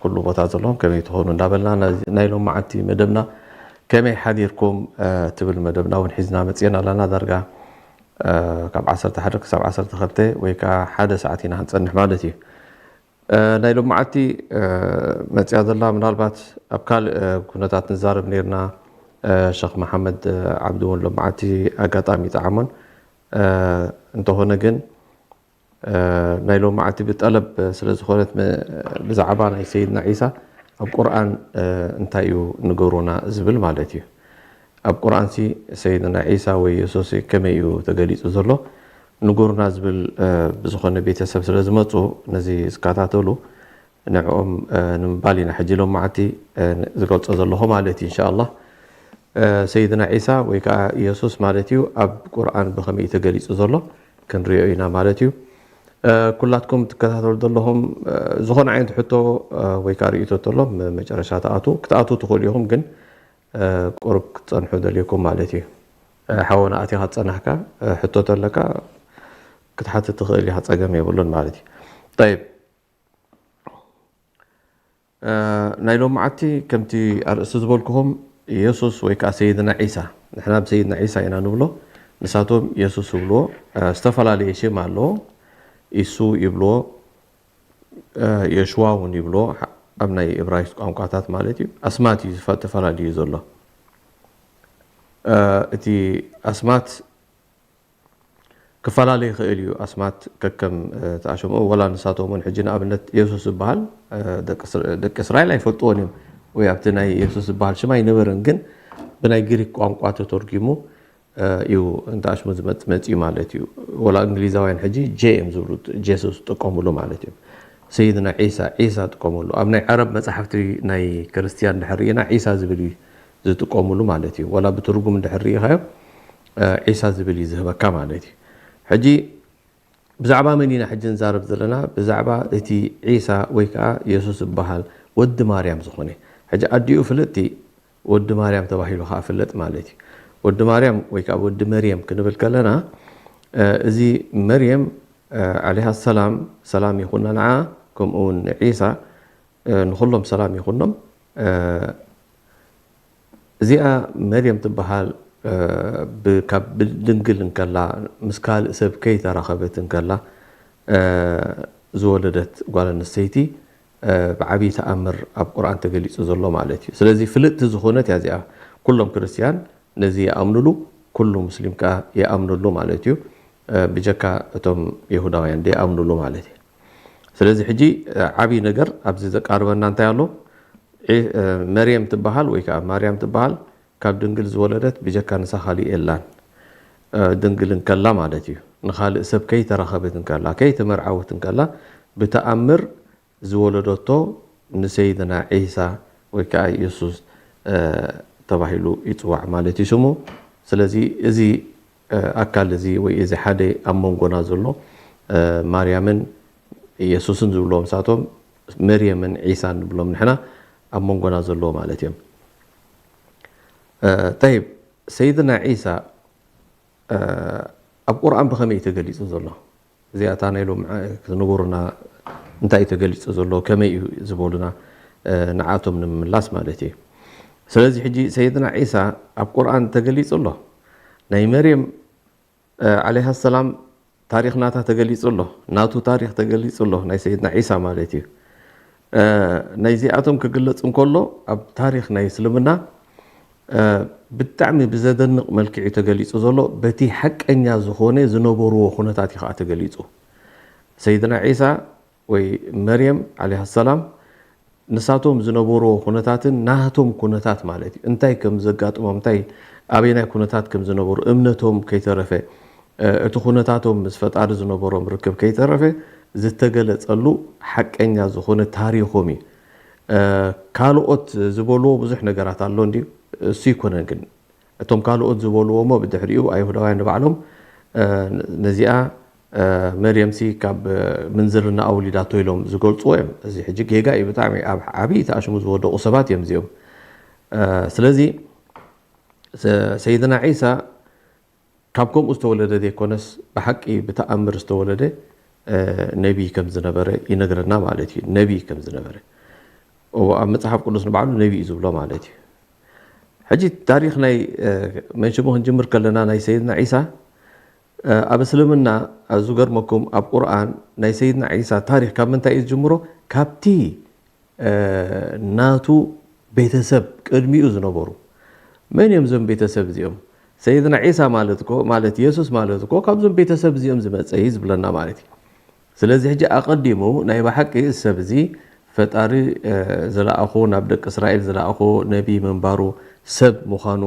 ኩሉ ቦታ ዘለኹም ከመይ ትኾኑ እንዳበልና፣ ናይ ሎማዓንቲ መደብና ከመይ ሓዲርኩም ትብል መደብና እውን ሒዝና መፅና ኣለና። ዳርጋ ካብ ዓሰርተ ሓደ ክሳብ ዓሰርተ ክልተ ወይ ከዓ ሓደ ሰዓት ኢና ክንፀንሕ ማለት እዩ። ናይ ሎማዓንቲ መፅያ ዘላ፣ ምናልባት ኣብ ካልእ ኩነታት ንዛረብ ነርና። ሸኽ መሓመድ ዓብዲ እውን ሎማዓንቲ ኣጋጣሚ ይጠዓሞን፣ እንተኾነ ግን ናይ ሎማዓንቲ ብጠለብ ስለ ዝኾነት፣ ብዛዕባ ናይ ሰይድና ዒሳ ኣብ ቁርኣን እንታይ እዩ ንገሩና ዝብል ማለት እዩ። ኣብ ቁርኣንሲ ሰይድና ዒሳ ወይ የሱስ ከመይ እዩ ተገሊፁ ዘሎ ንገሩና ዝብል ብዝኾነ ቤተሰብ ስለ ዝመፁ፣ ነዚ ዝከታተሉ ንዕኦም ንምባል ኢና ሕጂ ሎማዓንቲ ዝገልፆ ዘለኹ ማለት እዩ። እንሻኣላ ሰይድና ዒሳ ወይ ከዓ የሱስ ማለት እዩ ኣብ ቁርኣን ብኸመይ እዩ ተገሊፁ ዘሎ ክንሪኦ ኢና ማለት እዩ። ኩላትኩም ትከታተሉ ዘለኹም ዝኾነ ዓይነት ሕቶ ወይ ከዓ ርእቶ ተሎ መጨረሻ ትኣቱ ክትኣቱ ትኽእሉ ኢኹም፣ ግን ቁሩብ ክትፀንሑ ደልየኩም ማለት እዩ። ሓወና ኣቲኻ ዝፀናሕካ ሕቶ ተለካ ክትሓትት ትኽእል ኢኻ፣ ፀገም የብሉን ማለት እዩ። ጠይብ፣ ናይ ሎማዓንቲ ከምቲ ኣርእስቲ ዝበልኩኹም የሱስ ወይ ከዓ ሰይድና ዒሳ፣ ንሕና ብሰይድና ዒሳ ኢና ንብሎ፣ ንሳቶም የሱስ ይብልዎ። ዝተፈላለየ ሽም ኣለዎ። ኢሱ ይብልዎ፣ የሽዋ እውን ይብልዎ። ኣብ ናይ እብራይስጥ ቋንቋታት ማለት እዩ። ኣስማት እዩ ዝፈ- ተፈላለዩ ዘሎ። እቲ ኣስማት ክፈላለ ይኽእል እዩ። ኣስማት ከከም ተኣሸምኡ ወላ ንሳቶም እውን ሕጂ ንኣብነት የሱስ ዝበሃል ደቂ እስራኤል ኣይፈልጥዎን እዮም፣ ወይ ኣብቲ ናይ የሱስ ዝበሃል ሽም ኣይነበረን። ግን ብናይ ግሪክ ቋንቋ ተተርጊሙ እዩ እንተኣሽሙ ዝመፅ መፅዩ ማለት እዩ። ወላ እንግሊዛውያን ሕጂ ጄ እዮም ዝብሉ፣ ጄሱስ ዝጥቀሙሉ ማለት እዩ። ሰይድና ዒሳ፣ ዒሳ ዝጥቀሙሉ። ኣብ ናይ ዓረብ መፅሓፍቲ ናይ ክርስትያን ድሕር ርኢና ዒሳ ዝብል እዩ ዝጥቀሙሉ ማለት እዩ። ወላ ብትርጉም እንድሕር ርኢኻዮ ዒሳ ዝብል እዩ ዝህበካ ማለት እዩ። ሕጂ ብዛዕባ መን ኢና ሕጂ ንዛረብ ዘለና? ብዛዕባ እቲ ዒሳ ወይ ከዓ የሱስ ዝበሃል ወዲ ማርያም ዝኾነ። ሕጂ ኣዲኡ ፍልጥቲ ወዲ ማርያም ተባሂሉ ከዓ ፍለጥ ማለት እዩ። ወዲ ማርያም ወይ ከዓ ወዲ መርየም ክንብል ከለና እዚ መርየም ዓለይሃ ሰላም፣ ሰላም ይኹና ንዓ፣ ከምኡ እውን ንዒሳ፣ ንኹሎም ሰላም ይኹኖም። እዚኣ መርየም ትበሃል ካብ ድንግል እንከላ ምስ ካልእ ሰብ ከይተራኸበት እንከላ ዝወለደት ጓል ኣንስተይቲ ብዓብዪ ተኣምር ኣብ ቁርኣን ተገሊፁ ዘሎ ማለት እዩ። ስለዚ ፍልጥቲ ዝኾነት እያ እዚኣ። ኩሎም ክርስትያን ነዚ ይኣምኑሉ፣ ኩሉ ሙስሊም ከኣ ይኣምኑሉ ማለት እዩ። ብጀካ እቶም የሁዳውያን ዘይኣምኑሉ ማለት እዩ። ስለዚ ሕጂ ዓብዪ ነገር ኣብዚ ዘቃርበና እንታይ ኣሎ? መርየም ትበሃል ወይ ከዓ ማርያም ትበሃል ካብ ድንግል ዝወለደት ብጀካ ንሳ ካሊእ የላን። ድንግል እንከላ ማለት እዩ። ንኻልእ ሰብ ከይተራኸበት እንከላ፣ ከይተመርዓወት እንከላ ብተኣምር ዝወለደቶ ንሰይድና ዒሳ ወይ ከዓ የሱስ ተባሂሉ ይፅዋዕ ማለት እዩ ስሙ። ስለዚ እዚ ኣካል እዚ ወይ እዚ ሓደ ኣብ መንጎና ዘሎ ማርያምን የሱስን ዝብልዎም ንሳቶም መርየምን ዒሳን ንብሎም ንሕና ኣብ መንጎና ዘለዎ ማለት እዮም። ጠይብ፣ ሰይድና ዒሳ ኣብ ቁርኣን ብኸመይ እዩ ተገሊፁ ዘሎ? እዚኣ እታ ናይ ሎም ክትንገሩና፣ እንታይ እዩ ተገሊፁ ዘሎ፣ ከመይ እዩ ዝበሉና ንዓቶም ንምምላስ ማለት እዩ። ስለዚ ሕጂ ሰይድና ዒሳ ኣብ ቁርኣን ተገሊፁ ኣሎ። ናይ መርየም ዓለይሃ ሰላም ታሪኽ ናታ ተገሊፁ ኣሎ። ናቱ ታሪኽ ተገሊፁ ኣሎ፣ ናይ ሰይድና ዒሳ ማለት እዩ። ናይዚኣቶም ክግለፅ እንከሎ ኣብ ታሪኽ ናይ እስልምና ብጣዕሚ ብዘደንቕ መልክዕ እዩ ተገሊፁ ዘሎ። በቲ ሓቀኛ ዝኾነ ዝነበርዎ ኩነታት እዩ ከዓ ተገሊፁ። ሰይድና ዒሳ ወይ መርየም ዓለይሃ ሰላም ንሳቶም ዝነበርዎ ኩነታትን ናቶም ኩነታት ማለት እዩ፣ እንታይ ከም ዘጋጥሞም፣ እንታይ ኣበየናይ ኩነታት ከም ዝነበሩ፣ እምነቶም ከይተረፈ እቲ ኩነታቶም ምስ ፈጣሪ ዝነበሮም ርክብ ከይተረፈ ዝተገለፀሉ ሓቀኛ ዝኾነ ታሪኾም እዩ። ካልኦት ዝበልዎ ብዙሕ ነገራት ኣሎ እንድዩ፣ እሱ ይኮነን ግን እቶም ካልኦት ዝበልዎ እሞ ብድሕሪኡ ኣይሁዳውያን ንባዕሎም ነዚኣ መርየምሲ ካብ ምንዝርና ኣውሊዳቶ ኢሎም ዝገልፅዎ እዮም። እዚ ሕጂ ጌጋ እዩ ብጣዕሚ። ኣብ ዓብዪ ተኣሽሙ ዝወደቑ ሰባት እዮም እዚኦም። ስለዚ ሰይድና ዒሳ ካብ ከምኡ ዝተወለደ ዘይኮነስ ብሓቂ ብተኣምር ዝተወለደ ነቢይ ከም ዝነበረ ይነግረና ማለት እዩ። ነቢይ ከም ዝነበረ ኣብ መፅሓፍ ቅዱስ ንባዕሉ ነቢ እዩ ዝብሎ ማለት እዩ። ሕጂ ታሪክ ናይ መንሽሙ ክንጅምር ከለና ናይ ሰይድና ዒሳ ኣብ እስልምና፣ ዝገርመኩም ኣብ ቁርኣን ናይ ሰይድና ዒሳ ታሪክ ካብ ምንታይ እዩ ዝጅምሮ? ካብቲ ናቱ ቤተሰብ ቅድሚኡ ዝነበሩ። መን እዮም እዞም ቤተሰብ እዚኦም? ሰይድና ዒሳ ማለት እኮ ማለት የሱስ ማለት እኮ ካብዞም ቤተሰብ እዚኦም ዝመፀ እዩ ዝብለና ማለት እዩ። ስለዚ ሕጂ ኣቐዲሙ ናይ ብሓቂ ሰብ እዚ ፈጣሪ ዝለኣኹ ናብ ደቂ እስራኤል ዝለኣኹ ነቢ ምንባሩ ሰብ ምዃኑ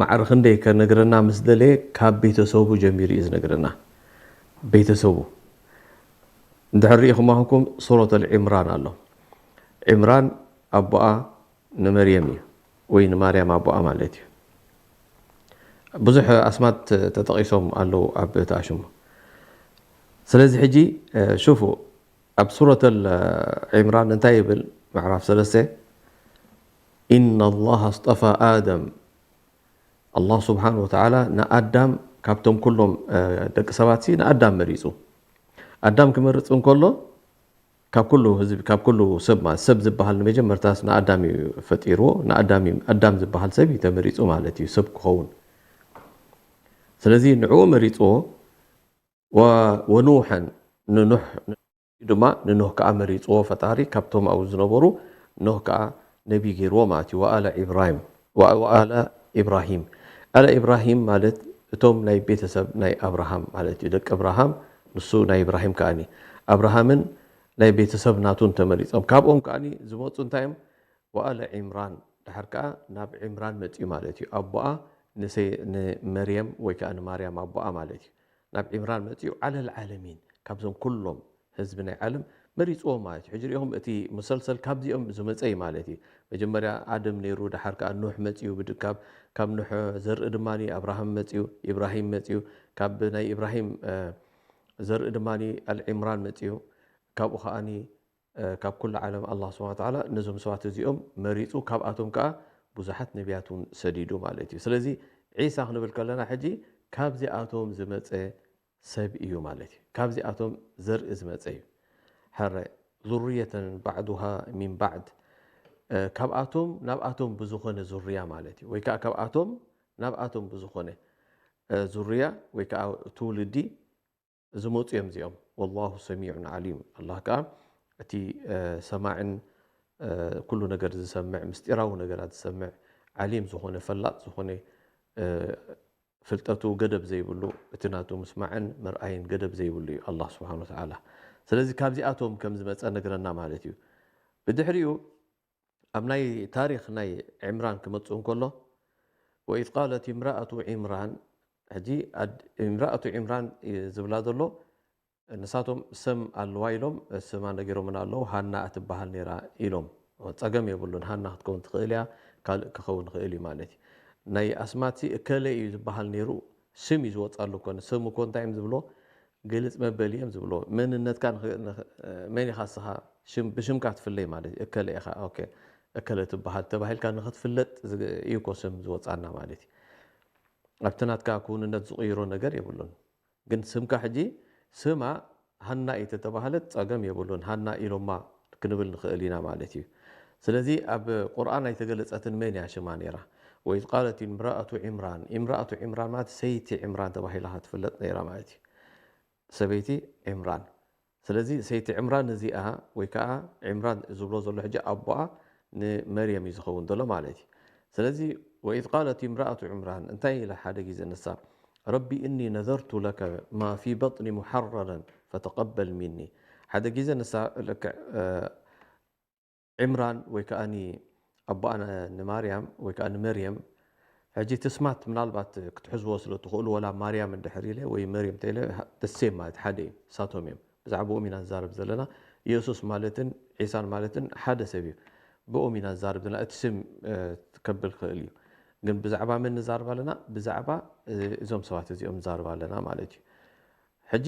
ማዕረ ክንደይ ከነግረና ምስ ደለየ ካብ ቤተሰቡ ጀሚሩ እዩ ዝነግረና። ቤተሰቡ እንድሕር ርኢኹም ኣኹምኩም ሱረት ኣልዕምራን ኣሎ። ዕምራን ኣቦኣ ንመርየም እዩ ወይ ንማርያም ኣቦኣ ማለት እዩ። ብዙሕ ኣስማት ተጠቒሶም ኣለዉ ኣብ እቲ ኣሽሙ። ስለዚ ሕጂ ሽፉ ኣብ ሱረት ዕምራን እንታይ ይብል? ምዕራፍ ሰለስተ፣ إن الله اصطفى آدم ኣላህ ስብሓን ወተዓላ ንኣዳም ካብቶም ኩሎም ደቂ ሰባት ሲ ንኣዳም መሪፁ። ኣዳም ክመርፅ እንከሎ ካብ ኩሉ ህዝቢ ካብ ኩሉ ሰብ ማለት ሰብ ዝበሃል ንመጀመርታስ ንኣዳም እዩ ፈጢርዎ። ንኣዳም እዩ ኣዳም ዝበሃል ሰብ እዩ ተመሪፁ ማለት እዩ ሰብ ክኸውን። ስለዚ ንዕኡ መሪፅዎ። ወኑሐን ንኑሕ ድማ ንኖህ ከዓ መሪፅዎ ፈጣሪ ካብቶም ኣብኡ ዝነበሩ ኖህ ከዓ ነቢ ገይርዎ ማለት እዩ። ወኣለ ኢብራሂም ወኣለ ኢብራሂም ኣለ ኢብራሂም ማለት እቶም ናይ ቤተሰብ ናይ ኣብርሃም ማለት እዩ። ደቂ ኣብርሃም ንሱ ናይ ኢብራሂም ከዓኒ ኣብርሃምን ናይ ቤተሰብ ናቱን ተመሪፆም ካብኦም ከዓኒ ዝመፁ እንታይ እዮም? ወኣለ ዒምራን ድሓር ከዓ ናብ ዒምራን መፅኡ ማለት እዩ። ኣቦኣ ንመርየም ወይ ከዓ ንማርያም ኣቦኣ ማለት እዩ። ናብ ዒምራን መፅኡ ዓለል ዓለሚን ካብዞም ኩሎም ህዝቢ ናይ ዓለም መሪፅዎም ማለት እዩ። ሕጂ ሪኢኹም እቲ ሙሰልሰል ካብዚኦም ዝመፀ እዩ ማለት እዩ። መጀመርያ ኣደም ነይሩ፣ ድሓር ከዓ ኑሕ መፅኡ፣ ብድካብ ካብ ኑሕ ዘርኢ ድማ ኣብርሃም መፅኡ፣ ኢብራሂም መፅኡ፣ ካብ ናይ ኢብራሂም ዘርኢ ድማ ኣልዒምራን መፅኡ፣ ካብኡ ከዓኒ ካብ ኩሉ ዓለም ኣላህ ስብሓን ወተዓላ ነዞም ሰባት እዚኦም መሪፁ፣ ካብኣቶም ከዓ ብዙሓት ነቢያት እውን ሰዲዱ ማለት እዩ። ስለዚ ዒሳ ክንብል ከለና ሕጂ ካብዚኣቶም ዝመፀ ሰብ እዩ ማለት እዩ። ካብዚኣቶም ዘርኢ ዝመፀ እዩ። ሕረ ዙርየተን ባዕዱሃ ሚን ባዕድ፣ ካብኣቶም ናብኣቶም ብዝኾነ ዙርያ ማለት እዩ። ወይ ከዓ ካብኣቶም ናብኣቶም ብዝኾነ ዙርያ ወይ ከዓ ትውልዲ ዝመፁ እዮም እዚኦም። ወላሁ ሰሚዑን ዓሊም፣ ኣላህ ከዓ እቲ ሰማዕን ኩሉ ነገር ዝሰምዕ ምስጢራዊ ነገራት ዝሰምዕ ዓሊም ዝኾነ ፈላጥ ዝኾነ ፍልጠቱ ገደብ ዘይብሉ እቲ ናቱ ምስማዕን ምርኣይን ገደብ ዘይብሉ እዩ ኣላህ ስብሓን ወተዓላ። ስለዚ ካብዚኣቶም ከም ዝመፀ ነግረና ማለት እዩ። ብድሕሪኡ ኣብ ናይ ታሪክ ናይ ዕምራን ክመፅእ እንከሎ ወኢዝ ቃለት እምራኣቱ ዕምራን ሕጂ እምራኣቱ ዕምራን ዝብላ ዘሎ ንሳቶም ስም ኣለዋ ኢሎም ስማ ነጊሮምና ኣለዉ። ሃና እትበሃል ነይራ ኢሎም። ጸገም የብሉን። ሃና ክትከውን ትኽእል እያ፣ ካልእ ክኸውን ይኽእል እዩ ማለት እዩ። ናይ ኣስማትሲ እከለ እዩ ዝበሃል ነይሩ። ስም እዩ ዝወጻሉ እኮ። ንስም እኮ እንታይ እዮም ዝብሎ? ግልጽ መበሊ እዮም ዝብሎ። መንነትካ ንኽ- ንኽ- መን ኢኻ ንስኻ? ሽም- ብሽምካ ትፍለይ ማለት እዩ። እከለ ኢኻ፣ ኦኬ፣ እከለ ትበሃል ተባሂልካ ንኽትፍለጥ ዝ- እዩ እኮ ስም ዝወጻና ማለት እዩ። ኣብቲ ናትካ ክውንነት ዝቕይሮ ነገር የብሉን። ግን ስምካ ሕጂ ስማ ሃና እዩ ተተባህለት ጸገም የብሉን። ሃና ኢሎማ ክንብል ንኽእል ኢና ማለት እዩ። ስለዚ ኣብ ቁርኣን ኣይተገለጸትን መን እያ ሽማ ነይራ። ወኢዝ ቃለት እምራኣቱ ዕምራን፣ እምራኣቱ ዕምራን ማለት ሰይቲ ዕምራን ተባሂላ ትፍለጥ ነይራ ማለት እዩ። ሰበይቲ ዕምራን። ስለዚ ሰይቲ ዕምራን እዚኣ ወይ ከዓ ዕምራን ዝብሎ ዘሎ ሕጂ ኣቦኣ ንመርየም እዩ ዝኸውን ዘሎ ማለት እዩ። ስለዚ ወኢዝ ቃለት እምራኣቱ ዕምራን እንታይ ኢላ ሓደ ግዜ ንሳ ረቢ እኒ ነዘርቱ ለከ ማ ፊ በጥኒ ሙሓረረን ፈተቀበል ሚኒ። ሓደ ግዜ ንሳ ልክዕ ዕምራን ወይ ከዓ ኣቦኣ ንማርያም ወይ ከዓ ንመርየም ሕጂ ትስማት ምናልባት ክትሕዝዎ ስለ ትኽእሉ ወላ ማርያም እንድሕር ኢለ ወይ መርየም ተኢለ ደሴም ማለት ሓደ እዩ። ንሳቶም እዮም። ብዛዕባኦም ኢና ንዛረብ ዘለና። ኢየሱስ ማለትን ዒሳን ማለትን ሓደ ሰብ እዩ። ብኦም ኢና ንዛረብ ዘለና። እቲ ስም ከብል ክእል እዩ። ግን ብዛዕባ መን ንዛረብ ኣለና? ብዛዕባ እዞም ሰባት እዚኦም ንዛረብ ኣለና ማለት እዩ። ሕጂ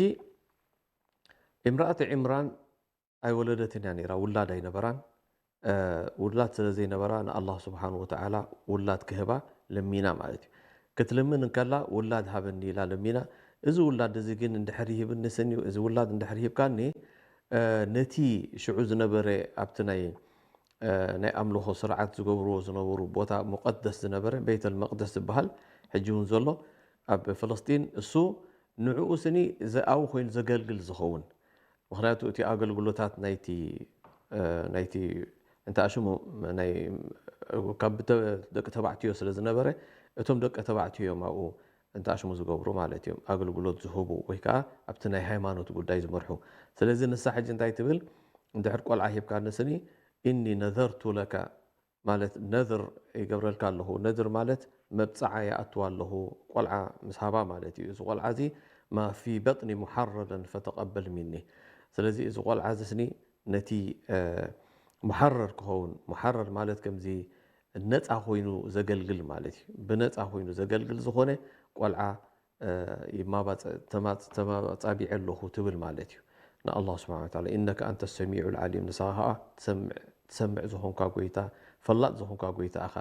እምራእቲ ዕምራን ኣይወለደትን እያ ነይራ፣ ውላድ ኣይነበራን። ውላድ ስለ ዘይነበራ ንኣላህ ስብሓን ወተዓላ ውላድ ክህባ ለሚና ማለት እዩ። ክትልምን እንከላ ውላድ ሃበኒ ኢላ ለሚና። እዚ ውላድ እዚ ግን እንድሕር ይህብኒ ስኒ፣ እዚ ውላድ እንድሕር ሂብካኒ ነቲ ሽዑ ዝነበረ ኣብቲ ናይ እ፣ ናይ ኣምልኾ ስርዓት ዝገብርዎ ዝነበሩ ቦታ ሙቐደስ ዝነበረ ቤተል መቕደስ ዝበሃል ሕጂ እውን ዘሎ ኣብ ፍልስጢን፣ እሱ ንዕኡ ስኒ ዘኣዊ ኮይኑ ዘገልግል ዝኸውን። ምኽንያቱ እቲ ኣገልግሎታት ናይቲ፣ እ፣ ናይቲ እንተ ኣሽሙ ናይ ካብ ብተ-፣ ደቂ ተባዕትዮ ስለ ዝነበረ፣ እቶም ደቂ ተባዕትዮ እዮም ኣብኡ እንተ ኣሽሙ ዝገብሩ ማለት እዮም፣ ኣገልግሎት ዝህቡ ወይ ከዓ ኣብቲ ናይ ሃይማኖት ጉዳይ ዝመርሑ። ስለዚ ንሳ ሕጂ እንታይ ትብል? እንድሕር ቆልዓ ሂብካ ንስኒ፣ "ኢኒ ነዘርቱ ለካ" ማለት ነዝር ይገብረልካ ኣለኹ። ነዝር ማለት መብጽዓ ይኣትዋ ኣለኹ፣ ቆልዓ ምስ ሃባ ማለት እዩ። እዚ ቆልዓ እዚ "ማ ፊ በጥኒ ሙሓረረን ፈተቐበል ሚኒ።" ስለዚ እዚ ቆልዓ እዚ ስኒ ነቲ፣ እ፣ ሙሓረር ክኸውን፣ ሙሓረር ማለት ከምዚ ነጻ ኮይኑ ዘገልግል ማለት እዩ። ብነጻ ኮይኑ ዘገልግል ዝኾነ ቆልዓ፣ እ፣ ይማባጸ-፣ ተማጽ-፣ ተማጻቢዐ ኣለኹ ትብል ማለት እዩ። ንኣላህ ስብሓነ ወተዓላ፣ "ኢነከ ኣንተ ሰሚዑል ዓሊም፣ ንስኻ ኸኣ ትሰምዕ፣ ትሰምዕ ዝኾንካ ጎይታ፣ ፈላጥ ዝኾንካ ጎይታ ኢኻ"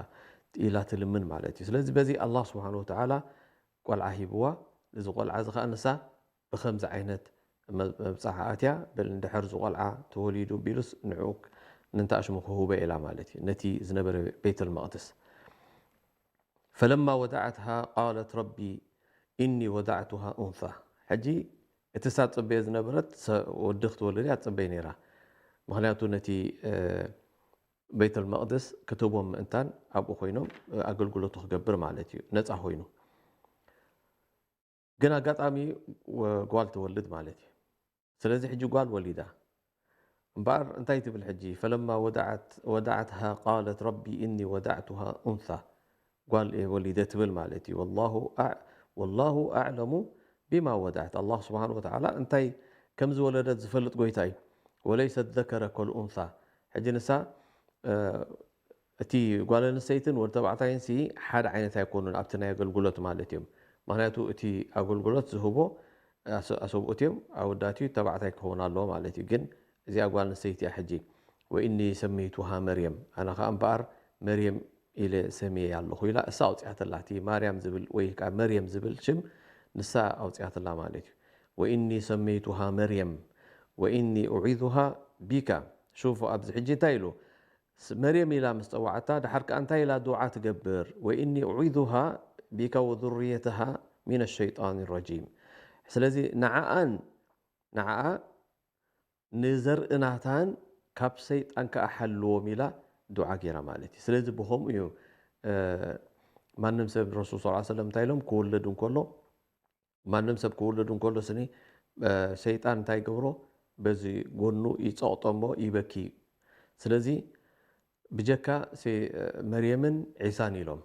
ኢላ ትልምን ማለት እዩ። ስለዚ በዚ ኣላህ ስብሓነ ወተዓላ ቆልዓ ሂብዋ። እዚ ቆልዓ እዚ ኸኣ ንሳ ብኸምዚ ዓይነት መ-፣ መብጽዓ ኣትያ፣ በል እንድሕር እዚ ቆልዓ ተወሊዱ ቢሉስ ንዕኡ ክ-፣ ንንታ ኣሽሙ ክህቦ ኢላ ማለት እዩ፣ ነቲ ዝነበረ ቤተል መቕደስ። "ፈለማ ወደዓትሃ ቃለት ረቢ ኢኒ ወደዕቱሃ ኡንሳ።" ሕጂ እቲ እሳ ትጽበዮ ዝነበረት ሰ-፣ ወዲ ክትወልድ እያ ትጽበይ ነይራ። ምኽንያቱ ነቲ፣ እ፣ ቤተል መቕደስ ክትህቦም ምእንታን ኣብኡ ኮይኖም፣ እ፣ ኣገልግሎቱ ክገብር ማለት እዩ፣ ነጻ ኮይኑ። ግን ኣጋጣሚ ወ-፣ ጓል ትወልድ ማለት እዩ። ስለዚ ሕጂ ጓል ወሊዳ። እምበኣር እንታይ ትብል ሕጂ? "ፈለማ ወደዓት-፣ ወደዓትሃ ቃለት ረቢ ኢኒ ወደዕቱሃ ኡንሳ።" ጓል እየ ወሊደ ትብል ማለት እዩ። ወላሁ ኣዕ-፣ ወላሁ ኣዕለሙ ቢማ ወደዓት። ኣላህ ስብሓነ ወተዓላ እንታይ ከም ዝወለደት ዝፈልጥ ጎይታ እዩ። "ወለይሰ ዘከረ ከልኡንሳ።" ሕጂ ንሳ፣ እ፣ እቲ ጓል ኣንስተይትን ወዲ ተባዕታይን ሲ ሓደ ዓይነት ኣይኮኑን ኣብቲ ናይ ኣገልግሎት ማለት እዮም። ምኽንያቱ እቲ ኣገልግሎት ዝህቦ ኣሰ-፣ ኣሰብኡት እዮም፣ ኣወዳት እዩ፣ ተባዕታይ ክኸውን ኣለዎ ማለት እዩ። ግን እዚኣ ጓል ኣንስተይቲ እያ። ሕጂ "ወኢኒ ሰመይቱሃ መርየም፣ ኣነ ኸኣ እምበኣር መርየም ኢለ ሰምየ ኣለኹ" ኢላ እሳ ኣውፂኣትላ። እቲ ማርያም ዝብል ወይ ከዓ መርየም ዝብል ሽም ንሳ ኣውፂኣትላ ማለት እዩ። "ወኢኒ ሰመይቱሃ መርየም ወኢኒ ኡዒዙሃ ቢካ።" ሹፉ፣ ኣብዚ ሕጂ እንታይ ኢሉ? ስ-፣ መርየም ኢላ ምስ ጸዋዓታ፣ ድሓር ከኣ እንታይ ኢላ ዱዓ ትገብር? "ወኢኒ ኡዒዙሃ ቢካ ወዙርየተሃ ሚነ ሸይጣን ረጂም።" ስለዚ ንዓኣን፣ ንዓኣ ንዘርእናታን ካብ ሰይጣን ከኣ ሓልዎም ኢላ ዱዓ ገይራ ማለት እዩ። ስለዚ ብኸምኡ እዩ፣ እ፣ ማንም ሰብ፣ ረሱል ሰለላሁ ዐለይሂ ወሰለም እንታይ ኢሎም? ክውለድ እንከሎ፣ ማንም ሰብ ክውለድ እንከሎ ስኒ፣ እ፣ ሰይጣን እንታይ ይገብሮ? በዚ ጎኑ ይጸቕጦ እሞ ይበኪ። ስለዚ ብጀካ ሴ-፣ መርየምን ዒሳን ኢሎም።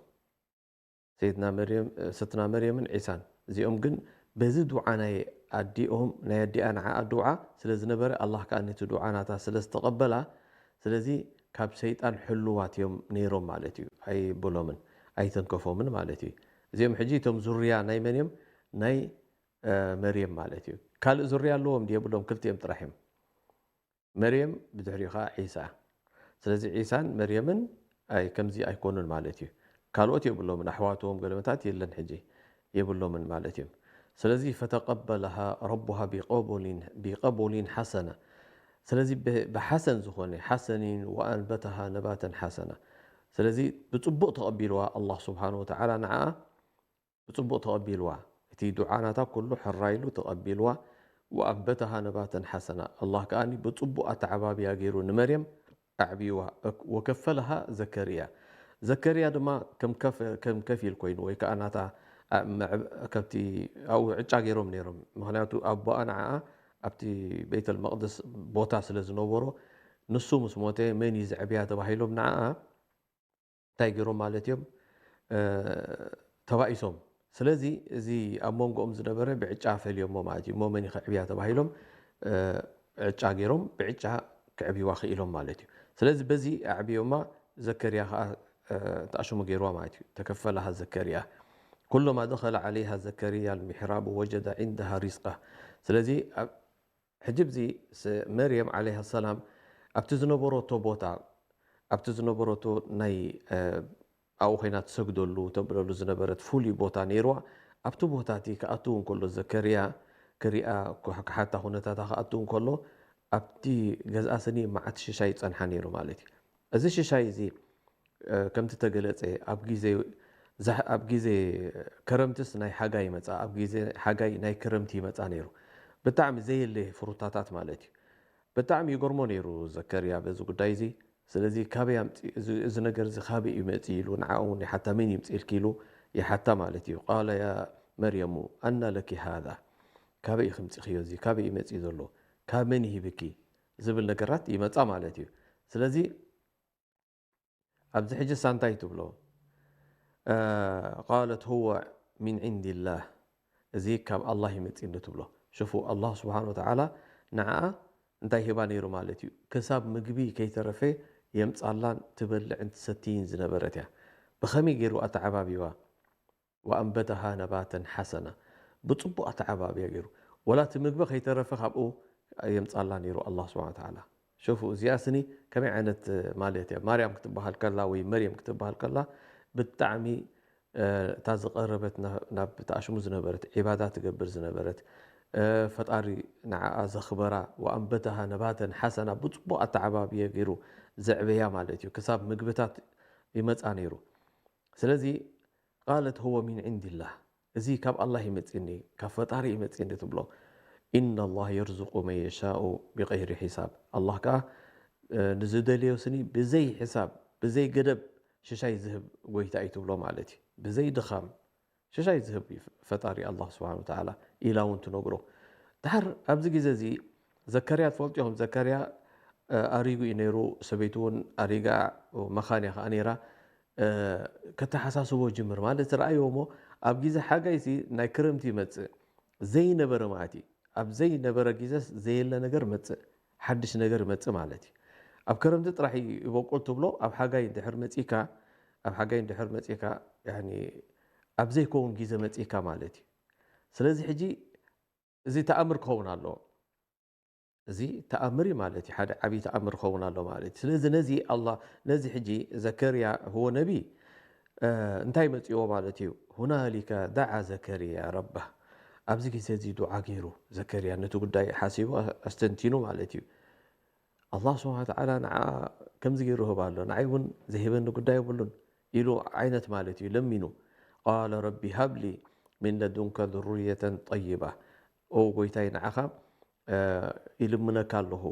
ሰይድና መርየም፣ ስትና መርየምን ዒሳን። እዚኦም ግን በዚ ዱዓ ናይ ኣዲኦም፣ ናይ ኣዲኣ ንዓኣ ዱዓ ስለ ዝነበረ፣ ኣላህ ከኣ ነቲ ዱዓ ናታ ስለ ዝተቐበላ፣ ስለዚ ካብ ሰይጣን ሕሉዋት እዮም ነይሮም ማለት እዩ። ኣይብሎምን፣ ኣይተንከፎምን ማለት እዩ። እዚኦም ሕጂ እቶም ዙርያ ናይ መን እዮም? ናይ፣ እ፣ መርየም ማለት እዩ። ካልእ ዙርያ ኣለዎም ድዩ? የብሎም፣ ክልቲኦም ጥራሕ እዮም። መርየም፣ ብድሕሪኡ ኸዓ ዒሳ። ስለዚ ዒሳን መርየምን ኣይ-፣ ከምዚ ኣይኮኑን ማለት እዩ። ካልኦት የብሎምን፣ ኣሕዋቶም ገለመታት የለን ሕጂ፣ የብሎምን ማለት እዮም። ስለዚ ፈተቀበለሃ ረቡሃ ቢቀቡሊን፣ ቢቀቡሊን ሓሰና። ስለዚ ብ-፣ ብሓሰን ዝኾነ፣ ሓሰኒን ወኣንበተሃ ነባተን ሓሰና። ስለዚ ብጽቡቕ ተቐቢልዋ ኣላህ ስብሓነ ወተዓላ ንዓኣ፣ ብጽቡቕ ተቐቢልዋ። እቲ ዱዓ ናታ ኩሉ ሕራይ ኢሉ ተቐቢልዋ። ወኣንበተሃ ነባተን ሓሰና። ኣላህ ከኣኒ ብጽቡቕ ኣተዓባብያ ገይሩ ንመርየም ኣዕብይዋ። ወከፈለሃ ዘከርያ። ዘከርያ ድማ ከም ከፍ-፣ ከም ከፊል ኮይኑ ወይ ከኣ ናታ ኣ-፣ መዕብ-፣ ከብቲ ኣብኡ ዕጫ ገይሮም ነይሮም። ምኽንያቱ ኣቦኣ ንዓኣ ኣብቲ ቤተል መቕደስ ቦታ ስለ ዝነበሮ፣ ንሱ ምስ ሞተ መን እዩ ዘዕብያ ተባሂሎም ንዓኣ እንታይ ገይሮም ማለት እዮም? እ፣ ተባኢሶም። ስለዚ እዚ ኣብ መንጎኦም ዝነበረ ብዕጫ ፈልዮሞ ማለት እዩ። እሞ መን እዩ ከዕብያ ተባሂሎም፣ እ፣ ዕጫ ገይሮም ብዕጫ ክዕብይዋ ክኢሎም ማለት እዩ። ስለዚ በዚ ኣዕብዮማ፣ ዘከርያ ኸዓ፣ እ፣ ተኣሽሙ ገይርዋ ማለት እዩ። ተከፈለሃ ዘከርያ። ኩለማ ደኸለ ዓለይሃ ዘከርያ ልሚሕራብ ወጀደ ዒንደሃ ሪዝቃ። ስለዚ ኣብ ሕጂ ኣብዚ ስ-፣ መርየም ዓለይሃ ሰላም ኣብቲ ዝነበረቶ ቦታ፣ ኣብቲ ዝነበረቶ ናይ፣ እ፣ ኣብኡ ኮይና ትሰግደሉ፣ ተብለሉ ዝነበረት ፍሉይ ቦታ ነይርዋ። ኣብቲ ቦታ እቲ ክኣትው እንከሎ፣ ዘከርያ ክሪኣ፣ ክሕ-፣ ክሓታ ኩነታታ ክኣትው እንከሎ፣ ኣብቲ ገዝኣ ስኒ መዓት ሽሻይ ይጸንሓ ነይሩ ማለት እዩ። እዚ ሽሻይ እዚ ከምቲ ተገለጸ ኣብ ግዜ ኣብ ግዜ ከረምትስ ናይ ሓጋይ ይመጻ፣ ኣብ ግዜ ሓጋይ ናይ ከረምቲ ይመጻ ነይሩ። ብጣዕሚ ዘየለ ፍሩታታት ማለት እዩ። ብጣዕሚ ይገርሞ ነይሩ ዘከርያ በዚ ጉዳይ እዚ። ስለዚ ካበይ ኣምጺ-፣ እዚ፣ እዚ ነገር እዚ ካበይ እዩ መጺኡ ኢሉ ንዓኡ እውን ይሓታ፣ መን ይምጽእልኪ ኢሉ ይሓታ ማለት እዩ። ቃለ ያ መርየሙ ኣና ለኪ ሃዛ፣ ካበይ እዩ ክምጺኽዮ እዚ፣ ካበይ እዩ መጺኡ ዘሎ፣ ካብ መን ይሂብኪ ዝብል ነገራት ይመጻ ማለት እዩ። ስለዚ ኣብዚ ሕጂ ሳንታይ ትብሎ? ቃለት ሁወ ሚን ዒንዲላህ፣ እዚ ካብ ኣላህ ይመጽእኒ ትብሎ። ሽፉ ኣላህ ስብሓን ወተዓላ ንዓኣ እንታይ ሂባ ነይሩ ማለት እዩ? ክሳብ ምግቢ ከይተረፈ የምጻላን ትበልዕን ትሰትይን ዝነበረት እያ። ብኸመይ ገይሩ ኣተዓባቢዋ? ወኣንበተሃ ነባተን ሓሰና፣ ብጽቡቕ ኣተዓባብያ ገይሩ። ወላ እቲ ምግቢ ከይተረፈ ካብኡ የምጻላ ነይሩ ኣላህ ስብሓን ወተዓላ። ሽፉ፣ እዚኣ ስኒ ከመይ ዓይነት ማለት እያ? ማርያም ክትበሃል ከላ ወይ መርየም ክትበሃል ከላ ብጣዕሚ እታ ዝቐረበት ናብ ተኣሽሙ ዝነበረት፣ ዒባዳ ትገብር ዝነበረት፣ ፈጣሪ ንዓኣ ዘኽበራ፣ ወኣንበተሃ ነባተን ሓሰና፣ ብጽቡቕ ኣተዓባብየ ገይሩ ዘዕበያ ማለት እዩ። ክሳብ ምግብታት ይመጻ ነይሩ። ስለዚ ቃለት ሁወ ሚን ዒንዲላህ፣ እዚ ካብ ኣላህ ይመጽእኒ፣ ካብ ፈጣሪ ይመጽእኒ ትብሎ። ኢነላህ የርዝቁ መን የሻኡ ቢገይሪ ሒሳብ፣ ኣላህ ከኣ ንዝደልዮ ስኒ ብዘይ ሕሳብ ብዘይ ገደብ ሽሻይ ዝህብ ጎይታ እዩ ትብሎ ማለት እዩ። ብዘይ ድኻም ሽሻይ ዝህብ እዩ ፈጣሪ ኣላህ ስብሓን ወተዓላ ኢላ እውን ትነግሮ። ድሓር ኣብዚ ግዜ እዚ ዘከርያ ትፈልጡ ኢኹም። ዘከርያ ኣሪጉ እዩ ነይሩ፣ ሰበይቱ እውን ኣሪጋ፣ መኻንያ ከዓ ነይራ። ከተሓሳስቦ ጅምር ማለት ረኣይዎ እሞ ኣብ ግዜ ሓጋይ ሲ ናይ ክረምቲ ይመፅእ ዘይነበረ ማለት እዩ። ኣብ ዘይነበረ ግዜስ ዘየለ ነገር መፅእ፣ ሓድሽ ነገር ይመፅእ ማለት እዩ። ኣብ ክረምቲ ጥራሕ ይበቁል ትብሎ፣ ኣብ ሓጋይ እንድሕር መፂካ ኣብ ሓጋይ እንድሕር መፂካ ኣብ ዘይከውን ግዜ መፂካ ማለት እዩ። ስለዚ ሕጂ እዚ ተኣምር ክኸውን ኣለዎ። እዚ ተኣምር እዩ ማለት እዩ። ሓደ ዓብዪ ተኣምር ክኸውን ኣሎ ማለት እዩ። ስለዚ ነዚ ኣላ ነዚ ሕጂ ዘከርያ ህዎ ነቢ እንታይ መፅዎ ማለት እዩ? ሁናሊከ ደዓ ዘከርያ ረባ። ኣብዚ ግዜ እዚ ዱዓ ገይሩ ዘከርያ ነቲ ጉዳይ ሓሲቡ ኣስተንቲኑ ማለት እዩ። ኣላህ ስብሓን ወተዓላ ንዓ ከምዚ ገይሩ ህብ ኣሎ፣ ንዓይ እውን ዘይህበኒ ጉዳይ የብሉን ኢሉ ዓይነት ማለት እዩ። ለሚኑ ቃለ ረቢ ሃብሊ ሚን ለዱንከ ذرية طيبة። ኦ ጎይታይ ንዓኻ ይልምነካ ኣለኹ፣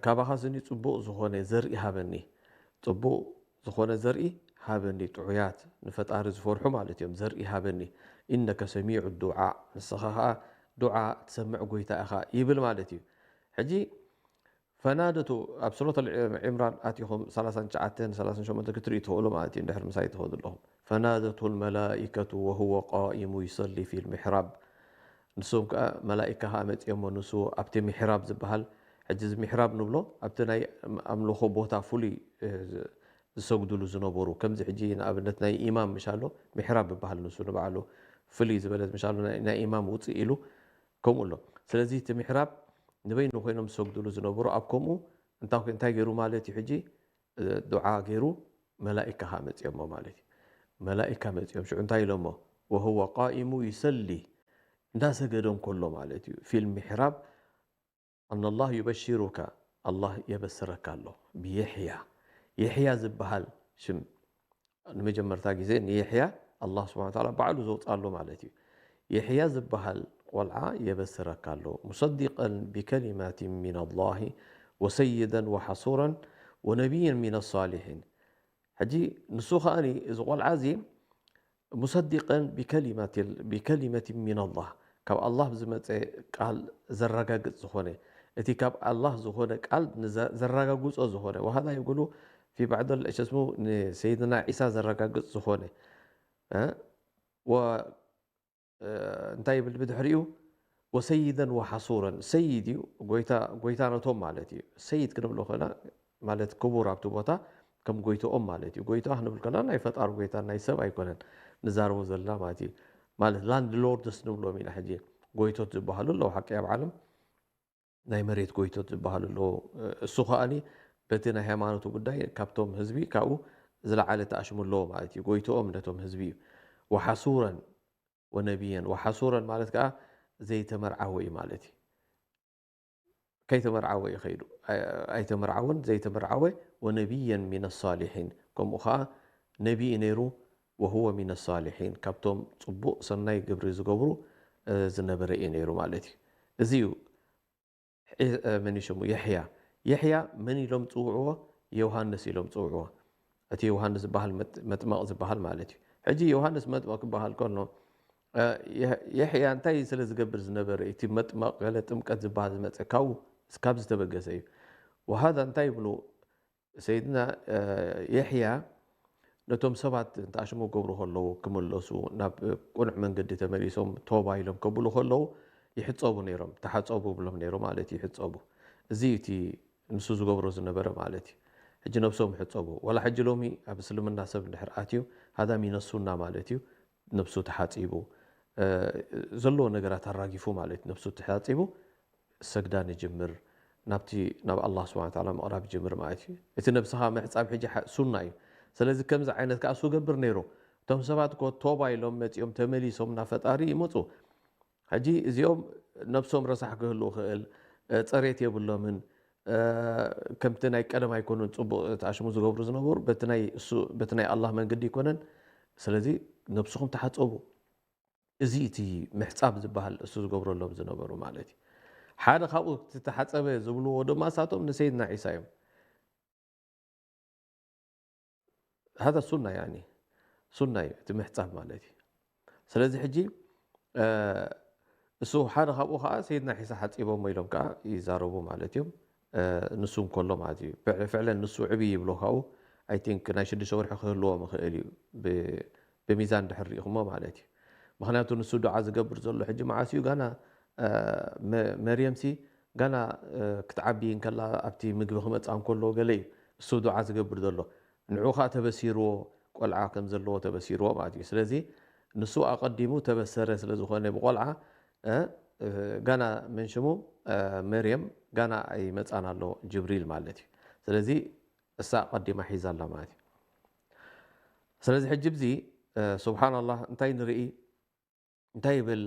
ካባኻ ስኒ ጽቡቕ ዝኾነ ዘርኢ ሃበኒ፣ ጽቡቕ ዝኾነ ዘርኢ ሃበኒ፣ ጥዑያት ንፈጣሪ ዝፈርሑ ማለት እዮም፣ ዘርኢ ሃበኒ። ኢነከ ሰሚዑ ዱዓ፣ ንስኻ ኸኣ ዱዓ ትሰምዕ ጎይታ ኢኻ ይብል ማለት እዩ። ሕጂ ፈናደቱ ኣብ ሱረት ኣል ዕምራን ኣቲኹም ሰላሳን ትሽዓተን ሰላሳን ሸሞንተን ክትርኢ ትኽእሉ ማለት እዩ፣ እንድሕር ምሳይ ትኸዱ ኣለኹም። ፈናደቱ ልመላኢከቱ ወሁወ ቃኢሙ ይሰሊ ፊ ልምሕራብ። ንሶም ከኣ መላኢካ ከኣ መጺኦሞ ንሱ ኣብቲ ምሕራብ ዝበሃል፣ ሕጂ እዚ ምሕራብ ንብሎ ኣብቲ ናይ ኣምልኾ ቦታ ፍሉይ ዝሰግዱሉ ዝነበሩ፣ ከምዚ ሕጂ ንኣብነት ናይ ኢማም ምሻሎ ምሕራብ ይበሃል፣ ንሱ ንባዕሉ ፍልይ ዝበለት ምሻሎ ናይ ኢማም ውፅእ ኢሉ ከምኡ ኣሎ። ስለዚ እቲ ምሕራብ ንበይኑ ኮይኖም ዝሰግዱሉ ዝነበሩ ኣብ ከምኡ እንታይ ገይሩ ማለት እዩ? ሕጂ ዱዓ ገይሩ መላኢካ ከዓ መፂኦሞ ማለት እዩ። መላኢካ መፂኦም ሽዑ እንታይ ኢሎሞ? ወህወ ቃኢሙ ይሰሊ፣ እንዳሰገደ እንከሎ ማለት እዩ። ፊል ምሕራብ ኣነላህ ዩበሽሩካ፣ ኣላህ የበስረካ ኣሎ ብየሕያ። የሕያ ዝበሃል ሽም ንመጀመርታ ግዜ ንየሕያ ኣላህ ስብሓን ወተዓላ ባዕሉ ዘውፅኣሉ ማለት እዩ። የሕያ ዝበሃል ቆልዓ የበስረካ ኣሎ። ሙሰዲቀን ቢከሊማትን ሚን ኣላሂ ወሰይደን ወሓሱረን ወነቢየን ሚን ኣሳሊሒን። ሕጂ ንሱ ከኣኒ እዚ ቆልዓ እዚ ሙሰዲቀን ቢከሊመት ሚን ኣላህ፣ ካብ ኣላህ ብዝመፀ ቃል ዘረጋግፅ ዝኾነ፣ እቲ ካብ ኣላህ ዝኾነ ቃል ዘረጋግፆ ዝኾነ፣ ወሃዛ ይብሉ ፊ ባዕድ ሽስሙ ንሰይድና ዒሳ ዘረጋግፅ ዝኾነ እንታይ ይብል ብድሕሪኡ? ወሰይደን ወሓሱረን፣ ሰይድ እዩ ጎይታ፣ ጎይታ ነቶም ማለት እዩ። ሰይድ ክንብሎ ከና ማለት ክቡር ኣብቲ ቦታ ከም ጎይትኦም ማለት እዩ። ጎይታ ክንብል ከና ናይ ፈጣሪ ጎይታ ናይ ሰብ ኣይኮነን ንዛረቦ ዘለና ማለት እዩ። ማለት ላንድ ሎርድስ ንብሎም ኢና ሕጂ። ጎይቶት ዝበሃሉ ኣለዉ ሓቂ ኣብ ዓለም፣ ናይ መሬት ጎይቶት ዝበሃሉ ኣለዉ። እሱ ከኣኒ በቲ ናይ ሃይማኖቱ ጉዳይ ካብቶም ህዝቢ ካብኡ ዝለዓለ ተኣሽሙ ኣለዎ ማለት እዩ። ጎይትኦም ነቶም ህዝቢ እዩ። ወሓሱረን ወነቢየን፣ ወሓሱረን ማለት ከዓ ዘይተመርዓወ እዩ ማለት እዩ። ከይተመርዓወ እዩ ከይዱ። ኣይተመርዓወን፣ ዘይተመርዓወ ወነቢየን ሚነ ሳሊሒን፣ ከምኡ ኸዓ ነቢ እዩ ነይሩ። ወሁወ ሚነ ሳሊሒን፣ ካብቶም ጽቡቕ ሰናይ ግብሪ ዝገብሩ ዝነበረ እዩ ነይሩ ማለት እዩ። እዚ እዩ መን ሽሙ? የሕያ። የሕያ መን ኢሎም ጽውዕዎ? ዮሃንስ ኢሎም ጽውዕዎ። እቲ ዮሃንስ ዝበሃል መጥመቕ ዝበሃል ማለት እዩ። ሕጂ ዮሃንስ መጥመቕ ክበሃል ከሎ የሕያ እንታይ ስለ ዝገብር ዝነበረ እቲ መጥመቕ ገለ ጥምቀት ዝበሃል ዝመፀ ካብኡ ካብ ዝተበገሰ እዩ። ወሃዛ እንታይ ይብሉ? ሰይድና የሕያ ነቶም ሰባት እንተኣሽሙ ገብሩ ከለዉ ክምለሱ ናብ ቁኑዕ መንገዲ ተመሊሶም ቶባ ኢሎም ከብሉ ከለዉ ይሕፀቡ ነይሮም። ተሓፀቡ ብሎም ነይሩ ማለት እዩ። ይሕፀቡ። እዚ እቲ ንሱ ዝገብሮ ዝነበረ ማለት እዩ። ሕጂ ነብሶም ይሕፀቡ። ዋላ ሕጂ ሎሚ ኣብ እስልምና ሰብ እንድሕር ኣትዩ ሃዳ ሚነ ሱና ማለት እዩ። ነብሱ ተሓፂቡ ዘለዎ ነገራት ኣራጊፉ ማለት እዩ። ነብሱ ተሓፂቡ ሰግዳን ይጅምር። ናብቲ ናብ ኣላህ ስብሓን ተዓላ ምቕራብ ይጅምር ማለት እዩ። እቲ ነብስኻ ምሕፃብ ሕጂ ሱና እዩ። ስለዚ ከምዚ ዓይነት ከዓ እሱ ገብር ነይሩ። እቶም ሰባት እኮ ቶባ ኢሎም መፂኦም ተመሊሶም ናብ ፈጣሪ ይመፁ። ሕጂ እዚኦም ነብሶም ረሳሕ ክህሉ ይኽእል፣ ፀሬት የብሎምን። ከምቲ ናይ ቀደም ኣይኮኑን ፅቡቕ ተኣሽሙ ዝገብሩ ዝነበሩ፣ በቲ ናይ ኣላህ መንገዲ ኣይኮነን። ስለዚ ነብስኹም ተሓፀቡ። እዚ እቲ ምሕፃብ ዝበሃል እሱ ዝገብረሎም ዝነበሩ ማለት እዩ። ሓደ ካብኡ ዝተሓፀበ ዝብልዎ ድማ እሳቶም ንሰይድና ዒሳ እዮም። ሃዛ ሱና ያኒ ሱና እዩ እቲ ምሕፃብ ማለት እዩ። ስለዚ ሕጂ እሱ ሓደ ካብኡ ከዓ ሰይድና ዒሳ ሓፂቦሞ ኢሎም ከዓ ይዛረቡ ማለት እዮም። ንሱ እንከሎ ማለት እዩ። ፍዕለን ንሱ ዕብይ ይብሎ ካብኡ ኣይ ቲንክ ናይ ሽዱሽተ ወርሒ ክህልዎም ይኽእል እዩ። ብሚዛን ድሕር ሪኢኹሞ ማለት እዩ። ምክንያቱ ንሱ ዱዓ ዝገብር ዘሎ ሕጂ መዓስ እዩ? ጋና መርየምሲ ጋና ክትዓቢ እንከላ ኣብቲ ምግቢ ክመፃ እንከሎ ገለ እዩ እሱ ዱዓ ዝገብር ዘሎ። ንዑ ከዓ ተበሲርዎ ቆልዓ ከም ዘለዎ ተበሲርዎ ማለት እዩ። ስለዚ ንሱ ኣቐዲሙ ተበሰረ ስለ ዝኾነ ብቆልዓ ጋና መንሽሙ መርየም ጋና ኣይመፃን ኣሎ ጅብሪል ማለት እዩ። ስለዚ እሳ ኣቐዲማ ሒዛ ኣላ ማለት እዩ። ስለዚ ሕጂ ብዚ ስብሓን ኣላህ እንታይ ንርኢ? እንታይ ይብል?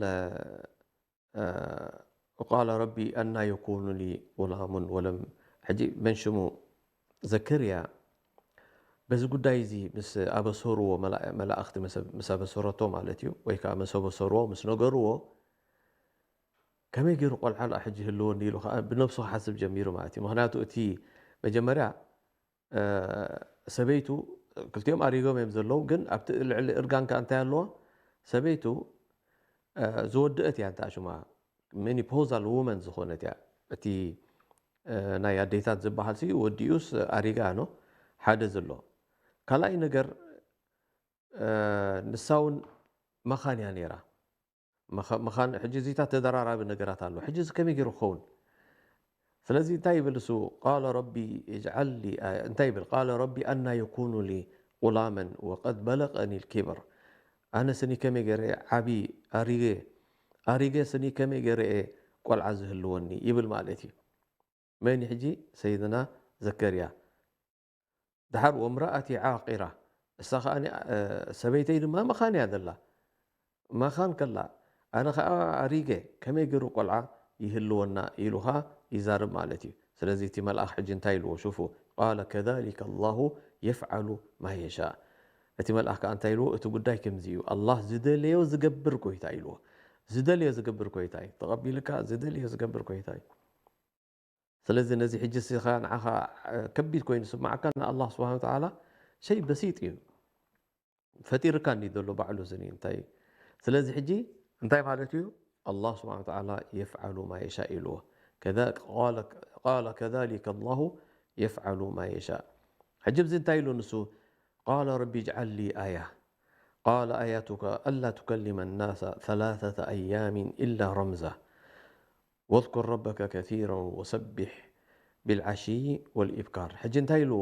ቃለ ረቢ ኣና የኩኑ ሊ ቁላሙን ወለም ሕጂ መንሽሙ ዘከርያ በዚ ጉዳይ እዚ ምስ ኣበሰርዎ መላእኽቲ ምስ ኣበሰረቶ ማለት እዩ ወይ ከዓ ምስ ኣበሰርዎ ምስ ነገርዎ ከመይ ገይሩ ቆልዓ ላ ሕጂ ህልወኒ ኢሉ ከዓ ብነብሱ ክሓስብ ጀሚሩ ማለት እዩ። ምክንያቱ እቲ መጀመርያ ሰበይቱ ክልቲኦም ኣሪጎም እዮም ዘለዉ ግን ኣብቲ ልዕሊ እርጋን ከዓ እንታይ ኣለዎ? ሰበይቱ ዝወደአት እያ እንታ ሽማ ሜኒፖዛል ውመን ዝኾነት እያ። እቲ ናይ ኣዴታት ዝበሃል ሲ ወዲኡስ ኣሪጋ ኖ ሓደ ዘሎ ካልኣይ ነገር ንሳ እውን መኻን እያ ነይራ። መኻን ሕጂ እዚታት ተደራራቢ ነገራት ኣሎ። ሕጂ እዚ ከመይ ገይሩ ክኸውን? ስለዚ እንታይ ይብል እሱ? ቃለ ረቢ እጅዓል ሊ ኣያ እንታይ ይብል? ቃለ ረቢ ኣና የኩኑ ሊ ቁላመን ወቀድ በለቀኒ ልኪበር። ኣነ ስኒ ከመይ ገይረ ዓቢ ኣሪገ ኣሪገ ስኒ ከመይ ገይረ እየ ቆልዓ ዝህልወኒ ይብል ማለት እዩ። መን ሕጂ ሰይድና ዘከርያ ድሓር ወምረኣቲ ዓቂራ እሳ ከዓ ሰበይተይ ድማ መኻን እያ ዘላ። መኻን ከላ ኣነ ከዓ ኣሪገ ከመይ ገይሩ ቆልዓ ይህልወና ኢሉ ከዓ ይዛርብ ማለት እዩ። ስለዚ እቲ መልኣኽ ሕጂ እንታይ ኢልዎ ሽፉ ቃለ ከሊከ ኣላሁ የፍዓሉ ማ የሻእ። እቲ መልኣኽ ከዓ እንታይ ኢልዎ እቲ ጉዳይ ከምዚ እዩ ኣላህ ዝደለዮ ዝገብር ጎይታ ኢልዎ። ዝደለዮ ዝገብር ጎይታ እዩ ተቐቢልካ ዝደለዮ ዝገብር ጎይታ እዩ። ስለዚ ነዚ ሕጂ ንዓኻ ከቢድ ኮይኑ ዝስማዓካ ንኣላህ ስብሓን ወተዓላ ሸይ በሲጥ እዩ ፈጢርካ እንዲ ዘሎ ባዕሉ ዝኒ እንታይ እዩ። ስለዚ ሕጂ እንታይ ማለት እዩ ኣላህ ስብሓን ወተዓላ የፍዓሉ ማ የሻእ ኢልዎ። ቃለ ከሊከ ኣላሁ የፍዓሉ ማ የሻእ። ሕጂ ብዚ እንታይ ኢሉ ንሱ ቃለ ረቢ ጅዓል ሊ ኣያ ቃለ ኣያቱከ ኣላ ቱከሊመ ናሰ ሰላሰተ ኣያሚን ኢላ ረምዛ ወዝኩር ረበከ ከሲራ ወሰቢሕ ቢልዓሽይ ወልኢብካር። ሕጂ እንታይ ኢልዎ?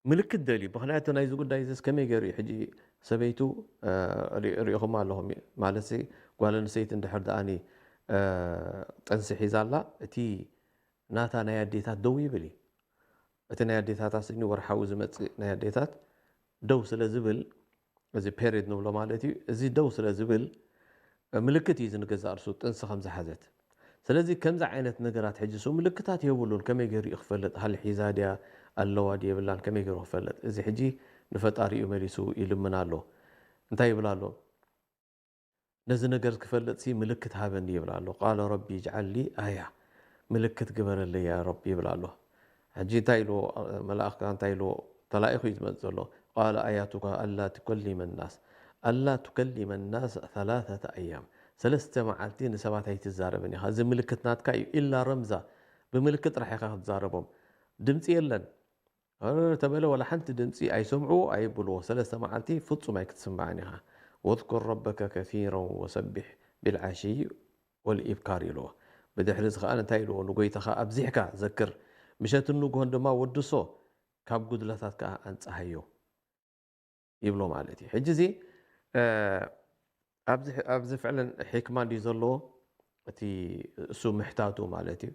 ምልክት ደልዩ። ምክንያቱ ናይዚ ጉዳይ እዚስ ከመይ ገይሩ እዩ? ሕጂ ሰበይቱ ሪእኹም ኣለኹም ማለት ጓል ኣንስተይቲ እንድሕር ደኣኒ ጥንሲ ሒዛ ኣላ እቲ ናታ ናይ ኣዴታት ደው ይብል እዩ። እቲ ናይ ኣዴታት ኣስኒ ወርሓዊ ዝመፅእ ናይ ኣዴታት ደው ስለ ዝብል እዚ ፔሪድ ንብሎ ማለት እዩ። እዚ ደው ስለ ዝብል ምልክት እዩ ዝንገዛእ እርሱ ጥንሲ ከም ዝሓዘት። ስለዚ ከምዚ ዓይነት ነገራት ሕጂ እሱ ምልክታት የብሉን። ከመይ ገይሩ እዩ ክፈልጥ? ሃሊ ሒዛ ድያ ኣለዋ ድዩ የብላን ከመይ ገይሩ ክፈልጥ? እዚ ሕጂ ንፈጣሪኡ መሊሱ ይልምን ኣሎ። እንታይ ይብል ኣሎ? ነዚ ነገር ክፈልጥሲ ምልክት ሃበኒ ይብል ኣሎ። ቃለ ረቢ ጅዓል ሊ ኣያ፣ ምልክት ግበረለይ ያ ረቢ ይብል ኣሎ። ሕጂ እንታይ ኢልዎ? መልኣኽ እንታይ ኢልዎ? ተላኢኹ እዩ ዝመጽእ ዘሎ። ቃለ ኣያቱካ ኣላ ትከሊመ ናስ፣ ኣላ ትከሊመ ናስ ሰላሰተ ኣያም፣ ሰለስተ መዓልቲ ንሰባት ኣይትዛረብን ኢኻ። እዚ ምልክት ናትካ እዩ። ኢላ ረምዛ፣ ብምልክት ጥራሕ ኢኻ ክትዛረቦም። ድምፂ የለን። ተበለ ዋላ ሓንቲ ድምፂ ኣይሰምዕዎ ኣይብልዎ። ሰለስተ መዓልቲ ፍፁም ኣይክትስምዓን ኢኻ። ወዝኩር ረበከ ከሲራ ወሰቢሕ ቢልዓሽይ ወልኢብካር ኢልዎ። ብድሕሪ እዚ ከዓ እንታይ ኢልዎ? ንጎይታኻ ኣብዚሕካ ዘክር፣ ምሸትን ንግሆን ድማ ወድሶ፣ ካብ ጉድለታት ከዓ ኣንፀሃዮ ይብሎ ማለት እዩ። ሕጂ እዚ ኣብዚ ፍዕለን ሕክማ እንዲ ዘለዎ እቲ እሱ ምሕታቱ ማለት እዩ።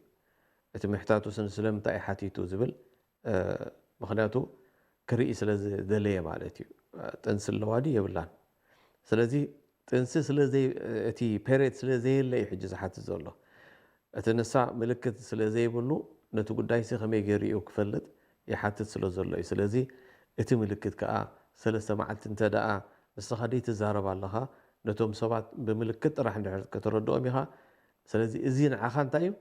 እቲ ምሕታቱ ስን ስለምንታይ ሓቲቱ ዝብል ምክንያቱ ክርኢ ስለ ዝደለየ ማለት እዩ። ጥንሲ ኣለዋ ድዩ የብላን? ስለዚ ጥንሲ እቲ ፔሬድ ስለ ዘየለ እዩ ሕጂ ዝሓትት ዘሎ። እቲ ንሳ ምልክት ስለ ዘይብሉ ነቲ ጉዳይሲ ከመይ ገይሩ እዩ ክፈልጥ ይሓትት ስለ ዘሎ እዩ። ስለዚ እቲ ምልክት ከኣ ሰለስተ መዓልቲ እንተ ደኣ ንስኻ ደይትዛረብ ኣለኻ፣ ነቶም ሰባት ብምልክት ጥራሕ እንድሕር ከተረድኦም ኢኻ። ስለዚ እዚ ንዓኻ እንታይ እዩ?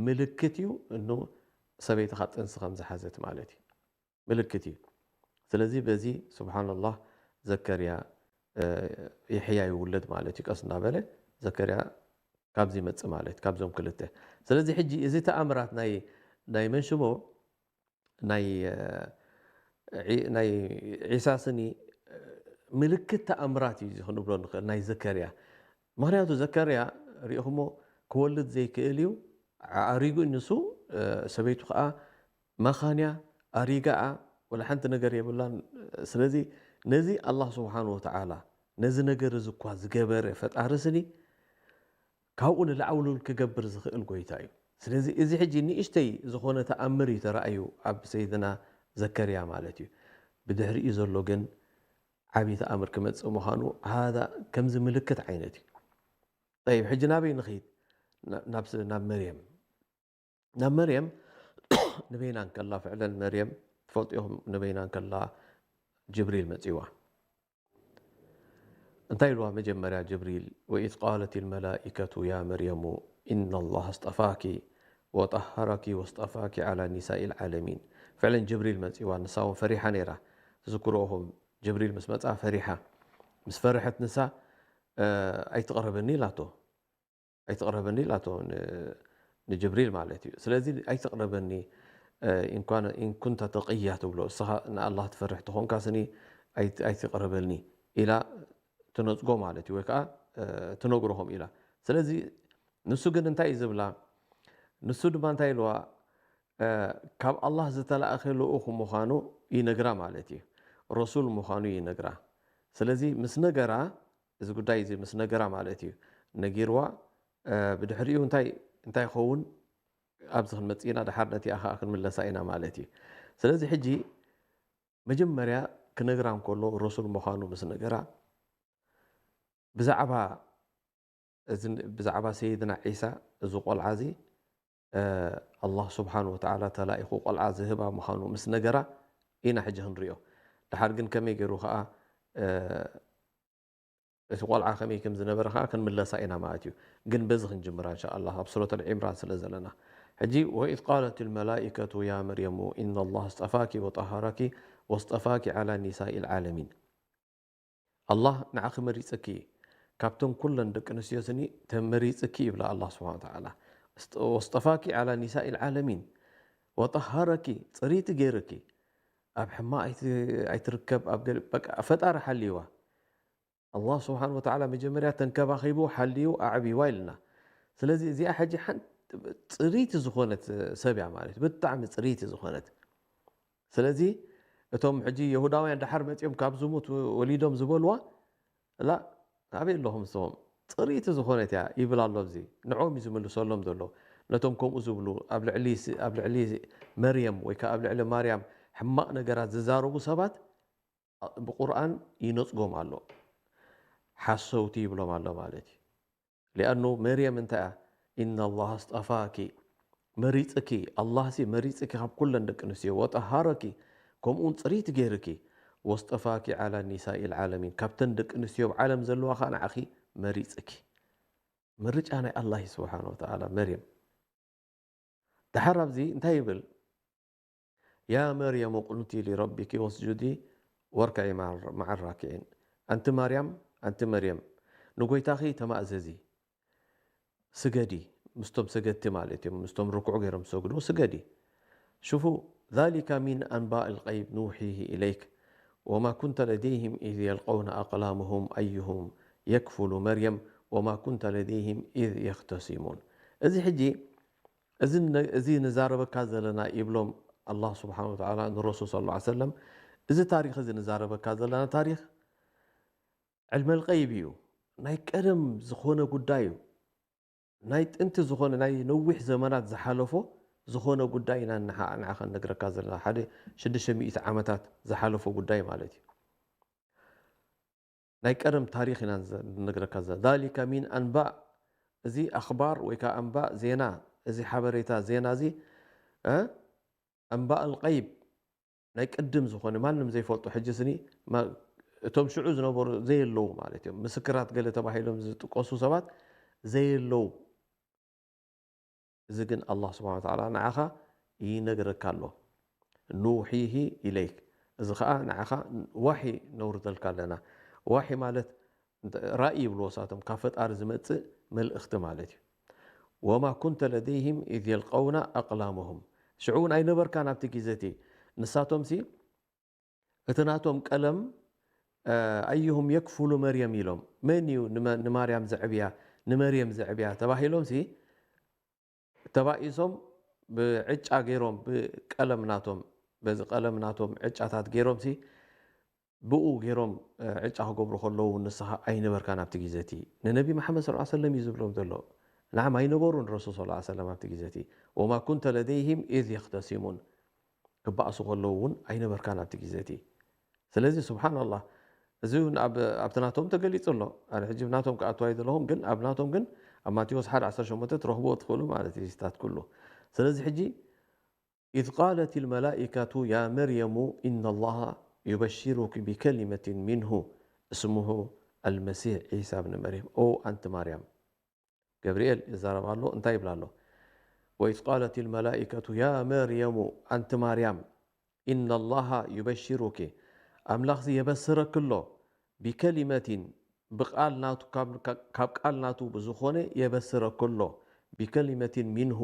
ምልክት እዩ፣ እኑ ሰበይትኻ ጥንሲ ከም ዝሓዘት ማለት እዩ። ምልክት እዩ። ስለዚ በዚ ስብሓንላህ ዘከርያ ይሕያ ይውለድ ማለት እዩ። ቀስ እናበለ ዘከርያ ካብዚ ይመጽእ ማለት ካብዞም ክልተ። ስለዚ ሕጂ እዚ ተኣምራት ናይ ናይ መን ሽሞ ናይ ናይ ዒሳ ስኒ ምልክት ተኣምራት እዩ እዚ ክንብሎ ንኽእል ናይ ዘከርያ። ምክንያቱ ዘከርያ ሪኢኹሞ ክወልድ ዘይክእል እዩ፣ ኣሪጉ ንሱ፣ ሰበይቱ ከዓ መኻንያ ኣሪጋኣ ወላ ሓንቲ ነገር የብላን። ስለዚ ነዚ ኣላህ ስብሓን ወተዓላ ነዚ ነገር እዚ እኳ ዝገበረ ፈጣሪ ስኒ ካብኡ ንላዕውሉል ክገብር ዝኽእል ጎይታ እዩ። ስለዚ እዚ ሕጂ ንእሽተይ ዝኾነ ተኣምር እዩ ተራእዩ ኣብ ሰይድና ዘከርያ ማለት እዩ። ብድሕሪኡ ዘሎ ግን ዓብዪ ተኣምር ክመጽእ ምዃኑ ሃዛ ከምዚ ምልክት ዓይነት እዩ። ጠይብ ሕጂ ናበይ ንኽይድ? ናብ መርየም ናብ መርየም ንበይና እንከላ ፍዕለን መርየም ትፈልጡ ኢኹም። ንበይና እንከላ ጅብሪል መጺዋ እንታይ ኢልዋ መጀመርያ ጅብሪል? ወኢዝ ቃለት ልመላኢከቱ ያ መርየሙ ኢና ላህ ኣስጠፋኪ ወጠሃረኪ ወስጠፋኪ ዓላ ኒሳኢ ልዓለሚን። ፍዕለን ጅብሪል መጺዋ፣ ንሳ እውን ፈሪሓ ነይራ። ትዝክሮ ኢኹም ጅብሪል ምስ መጻ ፈሪሓ። ምስ ፈርሐት ንሳ ኣይትቕረበኒ ኢላቶ። ኣይትቕረበኒ ኢላቶ ንጅብሪል ማለት እዩ። ስለዚ ኣይትቕረበኒ ኢንኩንተ ተቅያ ትብሎ፣ እስኻ ንኣላህ ትፈርሕ ተኾንካ ስኒ ኣይትቕረበኒ ኢላ ትነፅጎ ማለት እዩ። ወይ ከዓ ትነግሮ ከምኡ ኢላ። ስለዚ ንሱ ግን እንታይ እዩ ዝብላ? ንሱ ድማ እንታይ ኢልዋ? ካብ ኣላህ ዝተላእኸ ልኡኽ ምዃኑ ይነግራ ማለት እዩ። ረሱል ምዃኑ ይነግራ። ስለዚ ምስ ነገራ፣ እዚ ጉዳይ እዚ ምስ ነገራ ማለት እዩ ነጊርዋ። ብድሕሪኡ እንታይ እንታይ ይኸውን ኣብዚ ክንመጽእ ኢና፣ ድሓር ነቲ ኣኻ ክንምለሳ ኢና ማለት እዩ። ስለዚ ሕጂ መጀመርያ ክነግራ እንከሎ ረሱል ምዃኑ ምስ ነገራ ብዛዕባ ብዛዕባ ሰይድና ዒሳ እዚ ቆልዓ እዚ ኣላህ ስብሓን ወተዓላ ተላኢኹ ቆልዓ ዝህባ ምዃኑ ምስ ነገራ ኢና ሕጂ ክንሪኦ። ድሓር ግን ከመይ ገይሩ ከዓ እቲ ቆልዓ ከመይ ከም ዝነበረ ከዓ ክንምለሳ ኢና ማለት እዩ። ግን በዚ ክንጅምራ እንሻ ኣላህ ኣብ ሱረት ኣልዒምራን ስለ ዘለና። ሕጂ ወኢዝ ቃለት ልመላኢከቱ ያ መርየሙ ኢና ላህ ኣስጠፋኪ ወጠሃረኪ ወስጠፋኪ ዓላ ኒሳኢ ልዓለሚን። ኣላህ ንዓኺ መሪጽኪ፣ ካብተን ኩለን ደቂ ኣንስትዮ ስኒ ተመሪጽኪ ይብላ ኣላህ ስብሓን ወተዓላ። ወስጠፋኪ ዓላ ኒሳኢ ልዓለሚን ወጠሃረኪ፣ ጽሪቲ ገይርኪ፣ ኣብ ሕማቕ ኣይትርከብ፣ ኣብ ፈጣሪ ሓልይዋ። ኣላህ ስብሓን ወተዓላ መጀመርያ ተንከባኺቡ ሓልዩ ኣዕብይዋ ኢልና። ስለዚ እዚኣ ሕጂ ሓንቲ ጽሪቲ ዝኾነት ሰብ እያ ማለት እዩ። ብጣዕሚ ጽሪቲ ዝኾነት። ስለዚ እቶም ሕጂ የሁዳውያን ደሓር መጺኦም ካብ ዝሙት ወሊዶም ዝበልዋ ላ ኣበይ ኣለኹም ንስኹም? ጽሪቲ ዝኾነት እያ ይብል ኣሎ። ኣብዚ ንዕኦም እዩ ዝምልሰሎም ዘሎ። ነቶም ከምኡ ዝብሉ ኣብ ልዕሊ መርየም ወይ ከዓ ኣብ ልዕሊ ማርያም ሕማቕ ነገራት ዝዛረቡ ሰባት ብቁርኣን ይነጽጎም ኣሎ። ሓሰውቲ ይብሎም ኣሎ ማለት እዩ። ሊኣኑ መርየም እንታይ እያ? ኢና ላህ ኣስጠፋኪ መሪጽኪ፣ ኣላህ ሲ መሪጽኪ ካብ ኩለን ደቂ ኣንስትዮ፣ ወጠሃረኪ፣ ከምኡውን ጽሪት ገይርኪ፣ ወስጠፋኪ ዓላ ኒሳኢ ልዓለሚን፣ ካብተን ደቂ ኣንስትዮ ኣብ ዓለም ዘለዋ ኸዓ ንዓኺ መሪጽኪ። ምርጫ ናይ ኣላህ እዩ ስብሓን ወተዓላ። መርየም ደሓር ኣብዚ እንታይ ይብል? ያ መርየም ቁኑቲ ሊረቢኪ ወስጁዲ ወርክዒ መዓ ራኪዒን። ኣንቲ ማርያም፣ ኣንቲ መርየም፣ ንጎይታኺ ተማእዘዚ፣ ስገዲ፣ ምስቶም ሰገድቲ ማለት እዮም፣ ምስቶም ርኩዕ ገይሮም ዝሰግዱ ስገዲ። ሽፉ፣ ذلك من أنباء الغيب نوحيه إليك وما كنت لديهم إذ يلقون أقلامهم أيهم يكفل مريم وما كنت لديهم إذ يختصمون። እዚ ሕጂ እዚ ነ-፣ እዚ ንዛረበካ ዘለና ይብሎም ኣላህ ስብሓን ወተዓላ ንረሱል ሰለላሁ ዐለይሂ ወሰለም። እዚ ታሪኽ እዚ ንዛረበካ ዘለና ታሪኽ ዕልመል ገይብ እዩ። ናይ ቀደም ዝኾነ ጉዳይ እዩ። ናይ ጥንቲ ዝኾነ፣ ናይ ነዊሕ ዘመናት ዝሓለፎ ዝኾነ ጉዳይ ኢና ንዓ-፣ ንዓኻ ንነግረካ ዘለና። ሓደ ሽዱሽተ ሚእቲ ዓመታት ዝሓለፎ ጉዳይ ማለት እዩ። ናይ ቀደም ታሪኽ ኢና ንዘ-፣ ንነግረካ ዘለና። ذلك من أنباء፣ እዚ ኣኽባር ወይ ከዓ ኣንባእ ዜና፣ እዚ ሓበሬታ ዜና እዚ፣ እ፣ ኣንባእ ኣልገይብ፣ ናይ ቅድም ዝኾነ ማንም ዘይፈልጦ፣ ሕጂ ስኒ ማ-፣ እቶም ሽዑ ዝነበሩ ዘየለዉ ማለት እዮም። ምስክራት ገለ ተባሂሎም ዝጥቀሱ ሰባት ዘየለዉ። እዚ ግን ኣላህ ስብሓን ወተዓላ ንዓኻ ይነግረካ ኣሎ። ኑሒሂ ኢለይክ፣ እዚ ኸዓ ንዓኻ ዋሒ ነውርደልካ ኣለና። ዋሒ ማለት እንተ-፣ ራእይ ይብልዎ ሳቶም፣ ካብ ፈጣሪ ዝመጽእ መልእኽቲ ማለት እዩ። ወማ ኩንተ ለደይህም ኢዝ የልቀውና ኣቅላመሁም፣ ሽዑ እውን ኣይነበርካን ኣብቲ ግዜ እቲ። ንሳቶምሲ እቲ ናቶም ቀለም፣ እ፣ ኣዩሁም የክፉሉ መርየም ኢሎም፣ መን እዩ ንመ-፣ ንማርያም ዘዕብያ፣ ንመርየም ዘዕብያ ተባሂሎምሲ፣ ተባኢሶም ብዕጫ ገይሮም፣ ብቀለም ናቶም፣ በዚ ቀለም ናቶም ዕጫታት ገይሮምሲ፣ ብኡ ገይሮም፣ እ፣ ዕጫ ክገብሩ ከለዉ ንስኻ ኣይነበርካን ኣብቲ ግዜ እቲ። ንነቢ መሓመድ ሰለላሁ ዐለይሂ ወሰለም እዩ ዝብሎም ዘሎ። ንዓም ኣይነበሩን ረሱል ሰለላሁ ዐለይሂ ወሰለም ኣብቲ ግዜ እቲ። ወማ ኩንተ ለደይሂም ኢዝ የኽተሲሙን። ክበኣሱ ከለዉ እውን ኣይነበርካን ኣብቲ ግዜ እቲ። ስለዚ ስብሓንላህ፣ እዚ እውን ኣብ፣ ኣብቲ ናቶም ተገሊጹ ኣሎ። ኣነ ሕጂ ናቶም ክኣቱ ኣይደለኹን፣ ግን ኣብ ናቶም ግን ኣብ ማቴዎስ ሓደ ዓሰርተ ሸሞንተ ትረኽብዎ ትኽእሉ ማለት እዩ፣ ስታት ኩሉ። ስለዚ ሕጂ፣ ኢዝ ቃለት ልመላኢከቱ ያ መርየሙ ኢነ ላሃ ዩበሽሩኪ ቢከሊመትን ሚንሁ እስሙሁ ኣልመሲሕ ዒሳ ብኒ መርየም። ኦ ኣንቲ ማርያም፣ ገብርኤል ይዛረብ ኣሎ፣ እንታይ ይብላ ኣሎ? ወኢዝ ቃለት ልመላኢከቱ ያ መርየሙ፣ ኣንቲ ማርያም፣ ኢነ ላሃ ዩበሽሩኪ፣ ኣምላኽዚ የበስረኪ ኣሎ፣ ቢከሊመቲን፣ ብቃል ናቱ፣ ካብ፣ ካብ ቃል ናቱ ብዝኾነ የበስረኪ ኣሎ፣ ቢከሊመቲን ሚንሁ፣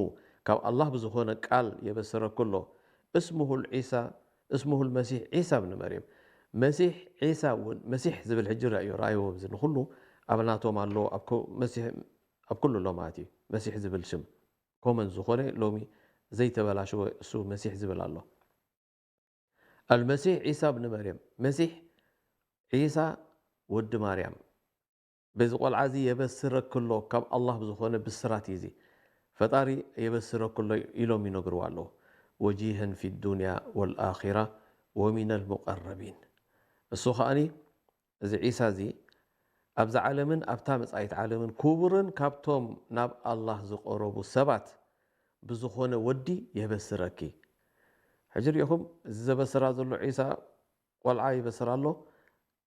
ካብ ኣላህ ብዝኾነ ቃል የበስረኪ ኣሎ፣ እስሙሁ ዒሳ፣ እስሙሁ ልመሲሕ ዒሳ ብኒ መርየም። መሲሕ ዒሳ እውን፣ መሲሕ ዝብል ሕጂ ራእዮ፣ ራእዮ፣ እዚ ንኹሉ ኣብ ናቶም ኣሎ፣ ኣብ ኮ-፣ መሲሕ ኣብ ኩሉ ኣሎ ማለት እዩ። መሲሕ ዝብል ሽም ኮመን ዝኾነ ሎሚ ዘይተበላሸወ እሱ መሲሕ ዝብል ኣሎ። ኣልመሲሕ ዒሳ ብኒ መርየም፣ መሲሕ ዒሳ ወዲ ማርያም። በዚ ቆልዓ እዚ የበስረኪ ኣሎ፣ ካብ ኣላህ ብዝኾነ ብስራት እዩ እዚ። ፈጣሪ የበስረኪ ኣሎ ኢሎም ይነግርዋ ኣለዉ። ወጂሀን ፊ ዱንያ ወልኣኺራ ወሚነል ሙቀረቢን። እሱ ኸኣኒ እዚ ዒሳ እዚ ኣብዛ ዓለምን ኣብታ መጻኢት ዓለምን ክቡርን ካብቶም ናብ ኣላህ ዝቐረቡ ሰባት ብዝኾነ ወዲ የበስረኪ። ሕጂ ርኢኹም፣ እዚ ዘበስራ ዘሎ ዒሳ ቆልዓ ይበስር ኣሎ።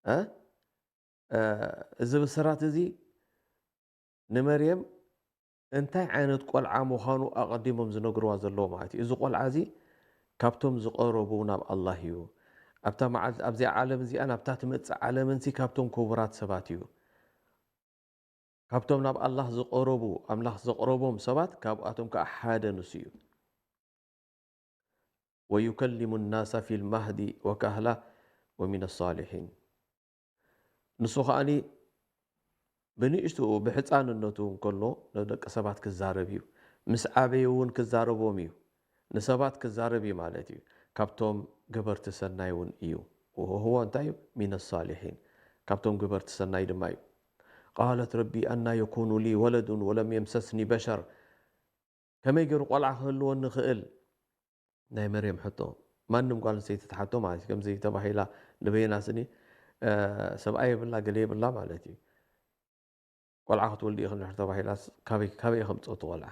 እ? እ፣ እዚ ብስራት እዚ ንመርየም እንታይ ዓይነት ቆልዓ ምዃኑ ኣቐዲሞም ዝነግርዋ ዘለዉ ማለት እዩ። እዚ ቆልዓ እዚ ካብቶም ዝቐረቡ ናብ ኣላህ እዩ። ኣብታ መዓልቲ፣ ኣብዚኣ ዓለም እዚኣ፣ ናብታ ትመጽእ ዓለምንሲ ካብቶም ክቡራት ሰባት እዩ። ካብቶም ናብ ኣላህ ዝቐረቡ፣ ኣምላኽ ዘቕረቦም ሰባት ካብኣቶም ከኣ ሓደ ንሱ እዩ። ወዩከሊሙ ናሳ ፊል ማህዲ ወካህላ ወሚነ ሳሊሒን። ንሱ ኸኣኒ ብንእሽትኡ፣ ብሕፃንነቱ እንከሎ ንደቂ ሰባት ክዛረብ እዩ። ምስ ዓበየ እውን ክዛረቦም እዩ። ንሰባት ክዛረብ እዩ ማለት እዩ። ካብቶም ገበርቲ ሰናይ እውን እዩ። ወሁወ እንታይ እዩ? ሚነ ሳሊሒን። ካብቶም ገበርቲ ሰናይ ድማ እዩ። ቃለት ረቢ ኣና የኩኑ ሊ ወለዱን ወለም የምሰስኒ በሸር። ከመይ ገይሩ ቆልዓ ክህልወኒ ይኽእል? ናይ መርየም ሕቶ። ማንም ጓል ኣንስተይቲ ትሓቶ ማለት እዩ። ከምዚ ተባሂላ ንበይና ስኒ፣ እ፣ ሰብኣይ የብላ፣ ገለ የብላ ማለት እዩ። ቆልዓ ክትወልዲ ኢኺ እንድሕር ተባሂላስ ካበይ፣ ካበይ ከምፅኦ እቲ ቆልዓ?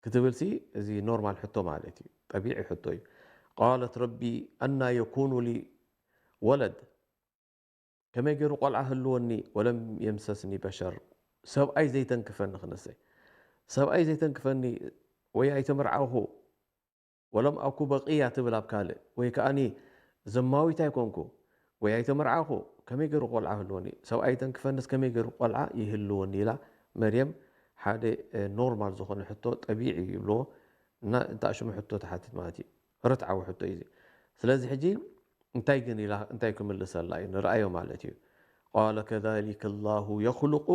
ክትብል ሲ እዚ ኖርማል ሕቶ ማለት እዩ። ጠቢዒ ሕቶ እዩ። ቃለት ረቢ ኣና የኩኑ ሊ ወለድ፣ ከመይ ገይሩ ቆልዓ ህልወኒ ወለም የምሰስኒ በሸር፣ ሰብኣይ ዘይተንክፈኒ፣ ክነሰይ ሰብኣይ ዘይተንክፈኒ ወይ ኣይተመርዓኹ ወለም ኣኩ በቂያ ትብል ኣብ ካልእ ወይ ከኣኒ ዘማዊት ኣይኮንኩ ወይ ኣይተመርዓኹ ከመይ ገይሩ ቆልዓ ህልወኒ፣ ሰብኣይ ተንክፈንስ ከመይ ገይሩ ቆልዓ ይህልወኒ ኢላ መርየም ሓደ ኖርማል ዝኾነ ሕቶ ጠቢዒ ይብልዎ እና እንታሽሙ ሕቶ ትሓትት ማለት እዩ። ርትዓዊ ሕቶ እዩ። ስለዚ ሕጂ እንታይ ግን ኢላ እንታይ ክምልሰላ እዩ ንርኣዮ ማለት እዩ። ቃለ ከዛሊከ ላሁ የኽሉቁ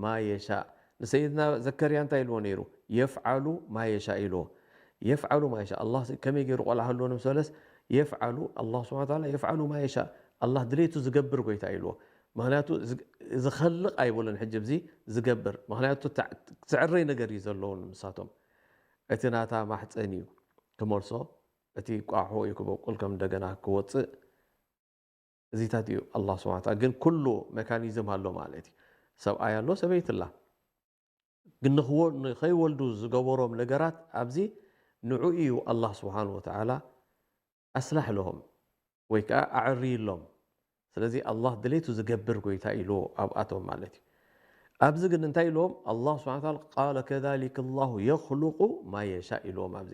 ማ የሻእ። ንሰይድና ዘከርያ እንታይ ኢልዎ ነይሩ? የፍዓሉ ማ የሻእ ኢልዎ። የፍዓሉ ማ የሻእ። ኣላህ ከመይ ገይሩ ቆልዓ ህልዎ ንምሰለስ የፍዓሉ፣ ኣላህ ስብሓን ወተዓላ የፍዓሉ ማ የሻእ። ኣላህ ድሌቱ ዝገብር ጎይታ ኢልዎ። ምክንያቱ ዝኸልቕ ኣይብሉን። ሕጂ ብዚ ዝገብር ምክንያቱ ትዕረይ ነገር እዩ ዘለውን ምሳቶም። እቲ ናታ ማሕፀን እዩ ክመልሶ፣ እቲ ቋሖ እዩ ክበቁል ከም እንደገና ክወፅእ። እዚታት እዩ ኣላህ ስብሓን ወተዓላ። ግን ኩሉ ሜካኒዝም ኣሎ ማለት እዩ። ሰብኣይ ኣሎ፣ ሰበይቲ ኣላ። ግን ንኸይወልዱ ዝገበሮም ነገራት ኣብዚ ንዑ እዩ ኣላህ ስብሓን ወተዓላ ኣስላሕ ለሆም ወይ ከዓ ኣዕርይሎም። ስለዚ ኣላህ ድሌቱ ዝገብር ጎይታ ኢልዎ ኣብኣቶም ማለት እዩ። ኣብዚ ግን እንታይ ኢልዎም? ኣላህ ስብሓን ወተዓላ ቃለ ከዛሊከ ላሁ የኽሉቁ ማ የሻእ ኢልዎም። ኣብዚ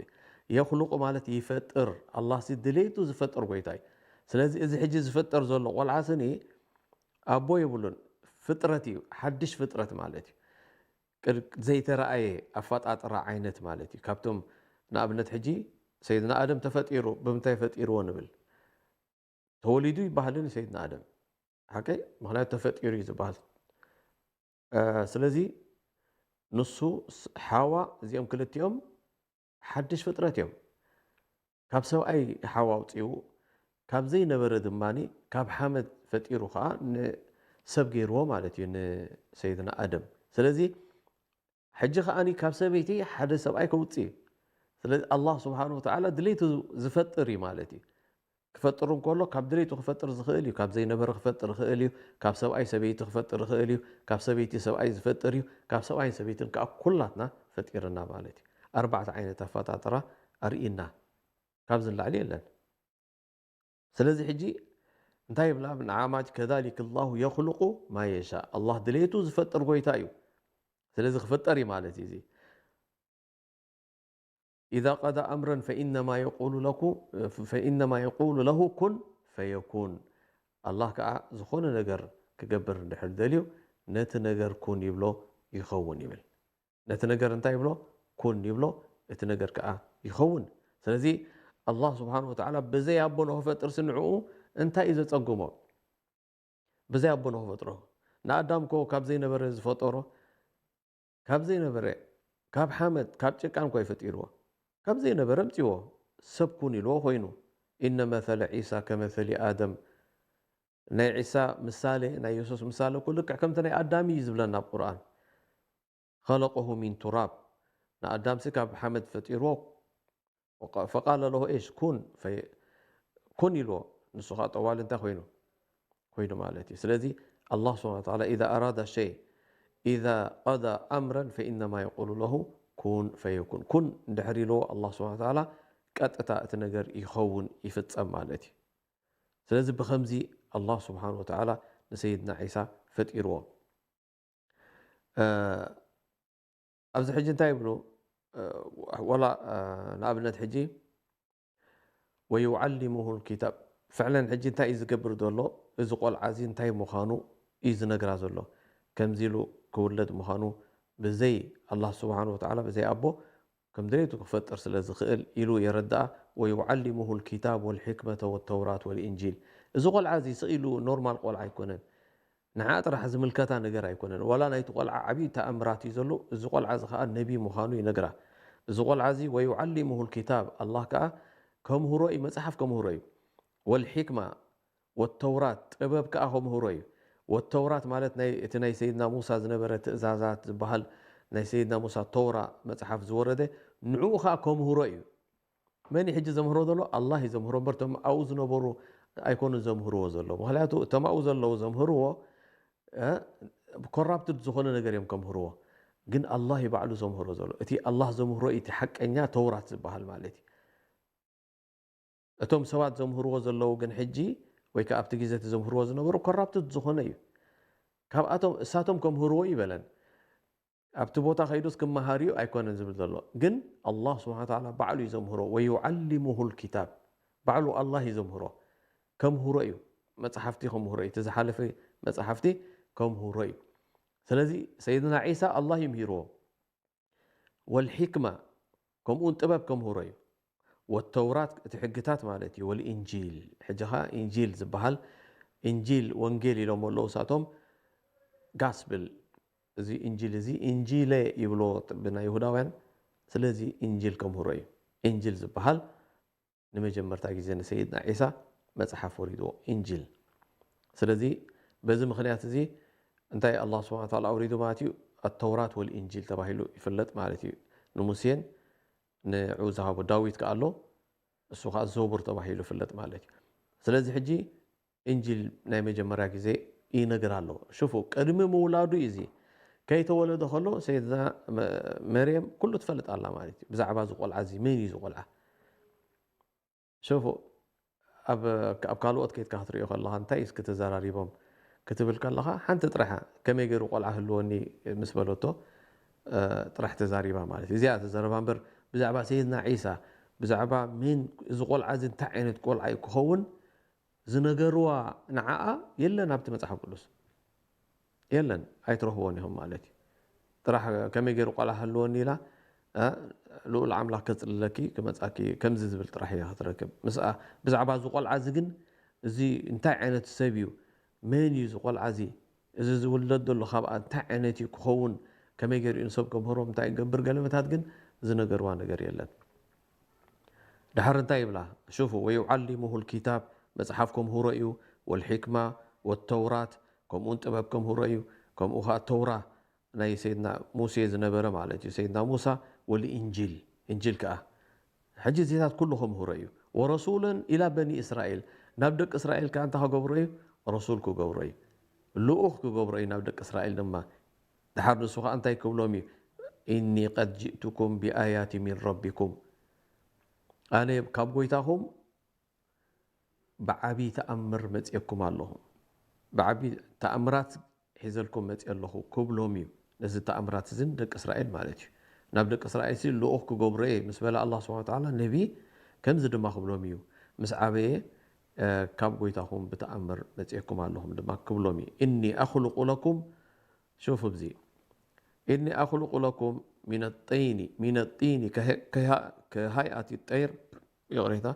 የኽሉቁ ማለት ይፈጥር። ኣላህ ሲ ድሌቱ ዝፈጥር ጎይታ እዩ። ስለዚ እዚ ሕጂ ዝፈጠር ዘሎ ቆልዓ ስኒ ኣቦ የብሉን፣ ፍጥረት እዩ፣ ሓድሽ ፍጥረት ማለት እዩ። ዘይተረኣየ ኣፈጣጥራ ዓይነት ማለት እዩ። ካብቶም ንኣብነት ሕጂ ሰይድና ኣደም ተፈጢሩ ብምንታይ ፈጢርዎ ንብል? ተወሊዱ ይበሃልን ሰይድና ኣደም ሓቀይ ምክንያቱ ተፈጢሩ እዩ ዝበሃል። ስለዚ ንሱ ሓዋ እዚኦም ክልቲኦም ሓድሽ ፍጥረት እዮም። ካብ ሰብኣይ ሓዋ ኣውፅኡ ካብ ዘይነበረ ድማ ካብ ሓመድ ፈጢሩ ከዓ ንሰብ ገይርዎ ማለት እዩ ንሰይድና ኣደም። ስለዚ ሕጂ ከዓኒ ካብ ሰበይቲ ሓደ ሰብኣይ ከውፅእ እዩ። ስለዚ ኣላህ ስብሓን ወተዓላ ድሌቱ ዝፈጥር እዩ ማለት እዩ። ክፈጥር እንከሎ ካብ ድሌቱ ክፈጥር ዝኽእል እዩ። ካብ ዘይነበረ ክፈጥር ይኽእል እዩ። ካብ ሰብኣይ ሰበይቲ ክፈጥር ይኽእል እዩ። ካብ ሰበይቲ ሰብኣይ ዝፈጥር እዩ። ካብ ሰብኣይን ሰበይትን ከዓ ኩላትና ፈጢርና ማለት እዩ። ኣርባዕተ ዓይነት ኣፈጣጥራ ኣርኢና ካብዚ ንላዕሊ የለን። ስለዚ ሕጂ እንታይ ይብላ ንዓማት ከዛሊክ ላሁ የኽልቁ ማ የሻ ኣላህ ድሌቱ ዝፈጥር ጎይታ እዩ። ስለዚ ክፍጠር እዩ ማለት እዩ። እዚ ኢዛ ቀዳ ኣምረን ፈኢነማ የቁሉ ለኩ ፈኢነማ የቁሉ ለሁ ኩን ፈየኩን። ኣላህ ከዓ ዝኾነ ነገር ክገብር እንድሕር ደልዩ ነቲ ነገር ኩን ይብሎ ይኸውን ይብል። ነቲ ነገር እንታይ ይብሎ? ኩን ይብሎ፣ እቲ ነገር ከዓ ይኸውን። ስለዚ ኣላህ ስብሓን ወተዓላ ብዘይ ኣቦ ንክፈጥር ስንዕኡ እንታይ እዩ ዘፀግሞ? ብዘይ ኣቦ ንክፈጥሮ ንኣዳም ኮ ካብ ዘይነበረ ዝፈጠሮ ካብ ዘይነበረ ካብ ሓመድ ካብ ጭቃ እንኳ ይፈጢርዎ ካብ ዘይነበረ ምፅዎ ሰብ ኩን ኢልዎ ኮይኑ። ኢነ መሰለ ዒሳ ከመሰሊ ኣደም ናይ ዒሳ ምሳሌ ናይ የሱስ ምሳሌ ኩ ልክዕ ከምቲ ናይ ኣዳም እዩ ዝብለና ኣብ ቁርኣን። ኸለቀሁ ሚን ቱራብ ንኣዳምሲ ካብ ሓመድ ፈጢርዎ። ፈቃለ ለሁ ኤሽ ኩን ኩን ኢልዎ። ንሱ ከዓ ጠዋሊ እንታይ ኮይኑ ኮይኑ ማለት እዩ። ስለዚ ኣላህ ስብሓን ወተዓላ ኢዛ ኣራዳ ሸይ ኢዛ ቀዳ ኣምረን ፈኢነማ የቁሉ ለሁ ኩን ፈየኩን። ኩን እንድሕር ኢልዎ ኣላህ ስብሓን ወተዓላ ቀጥታ እቲ ነገር ይኸውን ይፍፀም ማለት እዩ። ስለዚ ብኸምዚ ኣላህ ስብሓን ወተዓላ ንሰይድና ዒሳ ፈጢርዎ። ኣብዚ ሕጂ እንታይ ይብሉ? ወላ ንኣብነት ሕጂ ወዩዓሊሙሁ ልኪታብ ፍዕለን ሕጂ እንታይ እዩ ዝገብር ዘሎ? እዚ ቆልዓ እዚ እንታይ ምዃኑ እዩ ዝነግራ ዘሎ። ከምዚ ኢሉ ክውለድ ምዃኑ ብዘይ ኣላህ ስብሓን ወተዓላ ብዘይ ኣቦ ከም ድሌቱ ክፈጥር ስለ ዝኽእል ኢሉ የረድኣ። ወዩዓሊሙሁ ልኪታብ ወልሕክመተ ወተውራት ወልእንጂል። እዚ ቆልዓ እዚ ስቕ ኢሉ ኖርማል ቆልዓ ኣይኮነን። ንዓ ጥራሕ ዝምልከታ ነገር ኣይኮነን። ዋላ ናይቲ ቆልዓ ዓብዪ ተኣምራት እዩ ዘሎ። እዚ ቆልዓ እዚ ከዓ ነቢ ምዃኑ ይነግራ። እዚ ቆልዓ እዚ ወዩዓሊሙሁ ልኪታብ ኣላህ ከዓ ከምህሮ እዩ፣ መፅሓፍ ከምህሮ እዩ። ወልሕክማ ወተውራት ጥበብ ከዓ ከምህሮ እዩ። ወተውራት ማለት ናይ እቲ ናይ ሰይድና ሙሳ ዝነበረ ትእዛዛት ዝበሃል ናይ ሰይድና ሙሳ ተውራ መፅሓፍ ዝወረደ ንዕኡ ከዓ ከምህሮ እዩ። መን እዩ ሕጂ ዘምህሮ ዘሎ? ኣላህ እዩ ዘምህሮ እምበር እቶም ኣብኡ ዝነበሩ ኣይኮኑን ዘምህርዎ ዘሎ። ምክንያቱ እቶም ኣብኡ ዘለዉ ዘምህርዎ ኮራፕትድ ዝኾነ ነገር እዮም ከምህርዎ። ግን ኣላህ እዩ ባዕሉ ዘምህሮ ዘሎ። እቲ ኣላህ ዘምህሮ እዩ እቲ ሓቀኛ ተውራት ዝበሃል ማለት እዩ። እቶም ሰባት ዘምህርዎ ዘለዉ ግን ሕጂ፣ ወይ ከኣ ኣብቲ ግዜ እቲ ዘምህርዎ ዝነበሩ ኮራፕትድ ዝኾነ እዩ። ካብኣቶም፣ እሳቶም ከምህርዎ እዩ በለን። ኣብቲ ቦታ ከይዱስ ክመሃር እዩ ኣይኮነን ዝብል ዘሎ። ግን ኣላህ ስብሓነ ወተዓላ ባዕሉ እዩ ዘምህሮ። "ወዩዓሊሙሁል ኪታብ"፣ ባዕሉ ኣላህ እዩ ዘምህሮ። ከምህሮ እዩ፣ መጽሓፍቲ ከምህሮ እዩ፣ እቲ ዝሓለፈ መጽሓፍቲ ከምህሮ እዩ። ስለዚ ሰይድና ዒሳ ኣላህ እዩ ምሂርዎ። ወልሒክማ፣ ከምኡውን ጥበብ ከምህሮ እዩ። ወተውራት፣ እቲ ሕግታት ማለት እዩ። ወልኢንጂል፣ ሕጂ ኸዓ ኢንጂል ዝበሃል፣ ኢንጂል ወንጌል ኢሎም ኣለዉ እሳቶም፣ ጋስፕል፣ እዚ ኢንጂል እዚ ኢንጂለ ይብሎ ብናይ ይሁዳውያን። ስለዚ ኢንጂል ከምህሮ እዩ። ኢንጂል ዝበሃል ንመጀመርታ ግዜ ንሰይድና ዒሳ መጽሓፍ ወሪድዎ፣ ኢንጂል። ስለዚ በዚ ምኽንያት እዚ እንታይ ኣላህ ስብሓነ ወተዓላ ኣውሪዱ ማለት እዩ? ኣተውራት ወልኢንጂል ተባሂሉ ይፍለጥ ማለት እዩ። ንሙሴን ንዑ ዝሃቦ ዳዊት ከኣ ኣሎ፣ እሱ ከኣ ዘቡር ተባሂሉ ይፍለጥ ማለት እዩ። ስለዚ ሕጂ ኢንጂል ናይ መጀመርያ ግዜ ይነግር ኣሎ። ሽፉ፣ ቅድሚ ምውላዱ እዩ እዚ። ከይተወለደ ከሎ ሰይድና መ-፣ መርየም ኩሉ ትፈልጥ ኣላ ማለት እዩ። ብዛዕባ እዚ ቆልዓ እዚ፣ መን እዩ እዚ ቆልዓ? ሽፉ፣ ኣብ፣ ኣብ ካልኦት ከይድካ ክትሪኦ ከለኻ እንታይ እስኪ ተዘራሪቦም ክትብል ከለኻ፣ ሓንቲ ጥራሕ ከመይ ገይሩ ቆልዓ ህልወኒ ምስ በለቶ፣ እ፣ ጥራሕ ተዛሪባ ማለት እዩ። እዚኣ ተዘረባ እምበር ብዛዕባ ሰይድና ዒሳ፣ ብዛዕባ ሜን እዚ ቆልዓ እዚ እንታይ ዓይነት ቆልዓ እዩ ክኸውን ዝነገርዋ ንዓኣ የለን ኣብቲ መጽሓፍ ቅዱስ። የለን፣ ኣይትረኽቦን ኢኹም ማለት እዩ። ጥራሕ ከመይ ገይሩ ቆልዓ ህልወኒ ኢላ፣ እ፣ ልኡል ኣምላኽ ከጽልለኪ ክመጻኪ ከምዚ ዝብል ጥራሕ እያ ክትረክብ። ምስኣ ብዛዕባ እዚ ቆልዓ እዚ ግን፣ እዚ እንታይ ዓይነት ሰብ እዩ? መን እዩ እዚ ቆልዓ እዚ? እዚ ዝውለድ ዘሎ ካብኣ እንታይ ዓይነት እዩ ክኸውን? ከመይ ገይሩ እዩ ንሰብ ከምህሮም? እንታይ ይገብር? ገለ መታት ግን ዝነገርዋ ነገር የለን። ድሓር እንታይ ይብላ? ሽፉ፣ "ወዩዓሊሙሁ ልኪታብ"፣ መጽሓፍ ከምህሮ እዩ፣ "ወልሒክማ ወተውራት"፣ ከምኡውን ጥበብ ከምህሮ እዩ፣ ከምኡ ኸዓ ተውራ ናይ ሰይድና ሙሴ ዝነበረ ማለት እዩ፣ ሰይድና ሙሳ፣ "ወልኢንጂል"፣ እንጂል ከኣ። ሕጂ እዚታት ኩሉ ከምህሮ እዩ። "ወረሱለን ኢላ በኒ እስራኤል"፣ ናብ ደቂ እስራኤል ከኣ እንታይ ክገብሮ እዩ? ረሱል ክገብሮ እዩ፣ ልኡኽ ክገብሮ እዩ ናብ ደቂ እስራኤል ድማ። ድሓር ንሱ ኸዓ እንታይ ክብሎም እዩ? "ኢኒ ቀድ ጅእቱኩም ቢኣያቲ ሚን ረቢኩም"፣ ኣነ ካብ ጎይታኹም ብዓቢ ተኣምር መጺኤኩም ኣለኹ፣ ብዓቢ ተኣምራት ሒዘልኩም መጺኤ ኣለኹ ክብሎም እዩ። ነዚ ተኣምራት እዚ ንደቂ እስራኤል ማለት እዩ። ናብ ደቂ እስራኤል ሲ ልኡኽ ክገብሮ እየ ምስ በለ ኣላህ ስብሓነ ወተዓላ ነቢ ከምዚ ድማ ክብሎም እዩ፣ ምስ ዓበየ፣ እ፣ ካብ ጎይታኹም ብተኣምር መጺኤኩም ኣለኹም ድማ ክብሎም እዩ። "እኒ ኣኽሉቁ ለኩም"፣ ሹፍ፣ ኣብዚ "እኒ ኣኽሉቁ ለኩም ሚነ ጢኒ፣ ሚነ ጢኒ ከሀ-፣ ከሃ-፣ ከሃይኣቲ ጠይር"፣ ይቕሬታ፣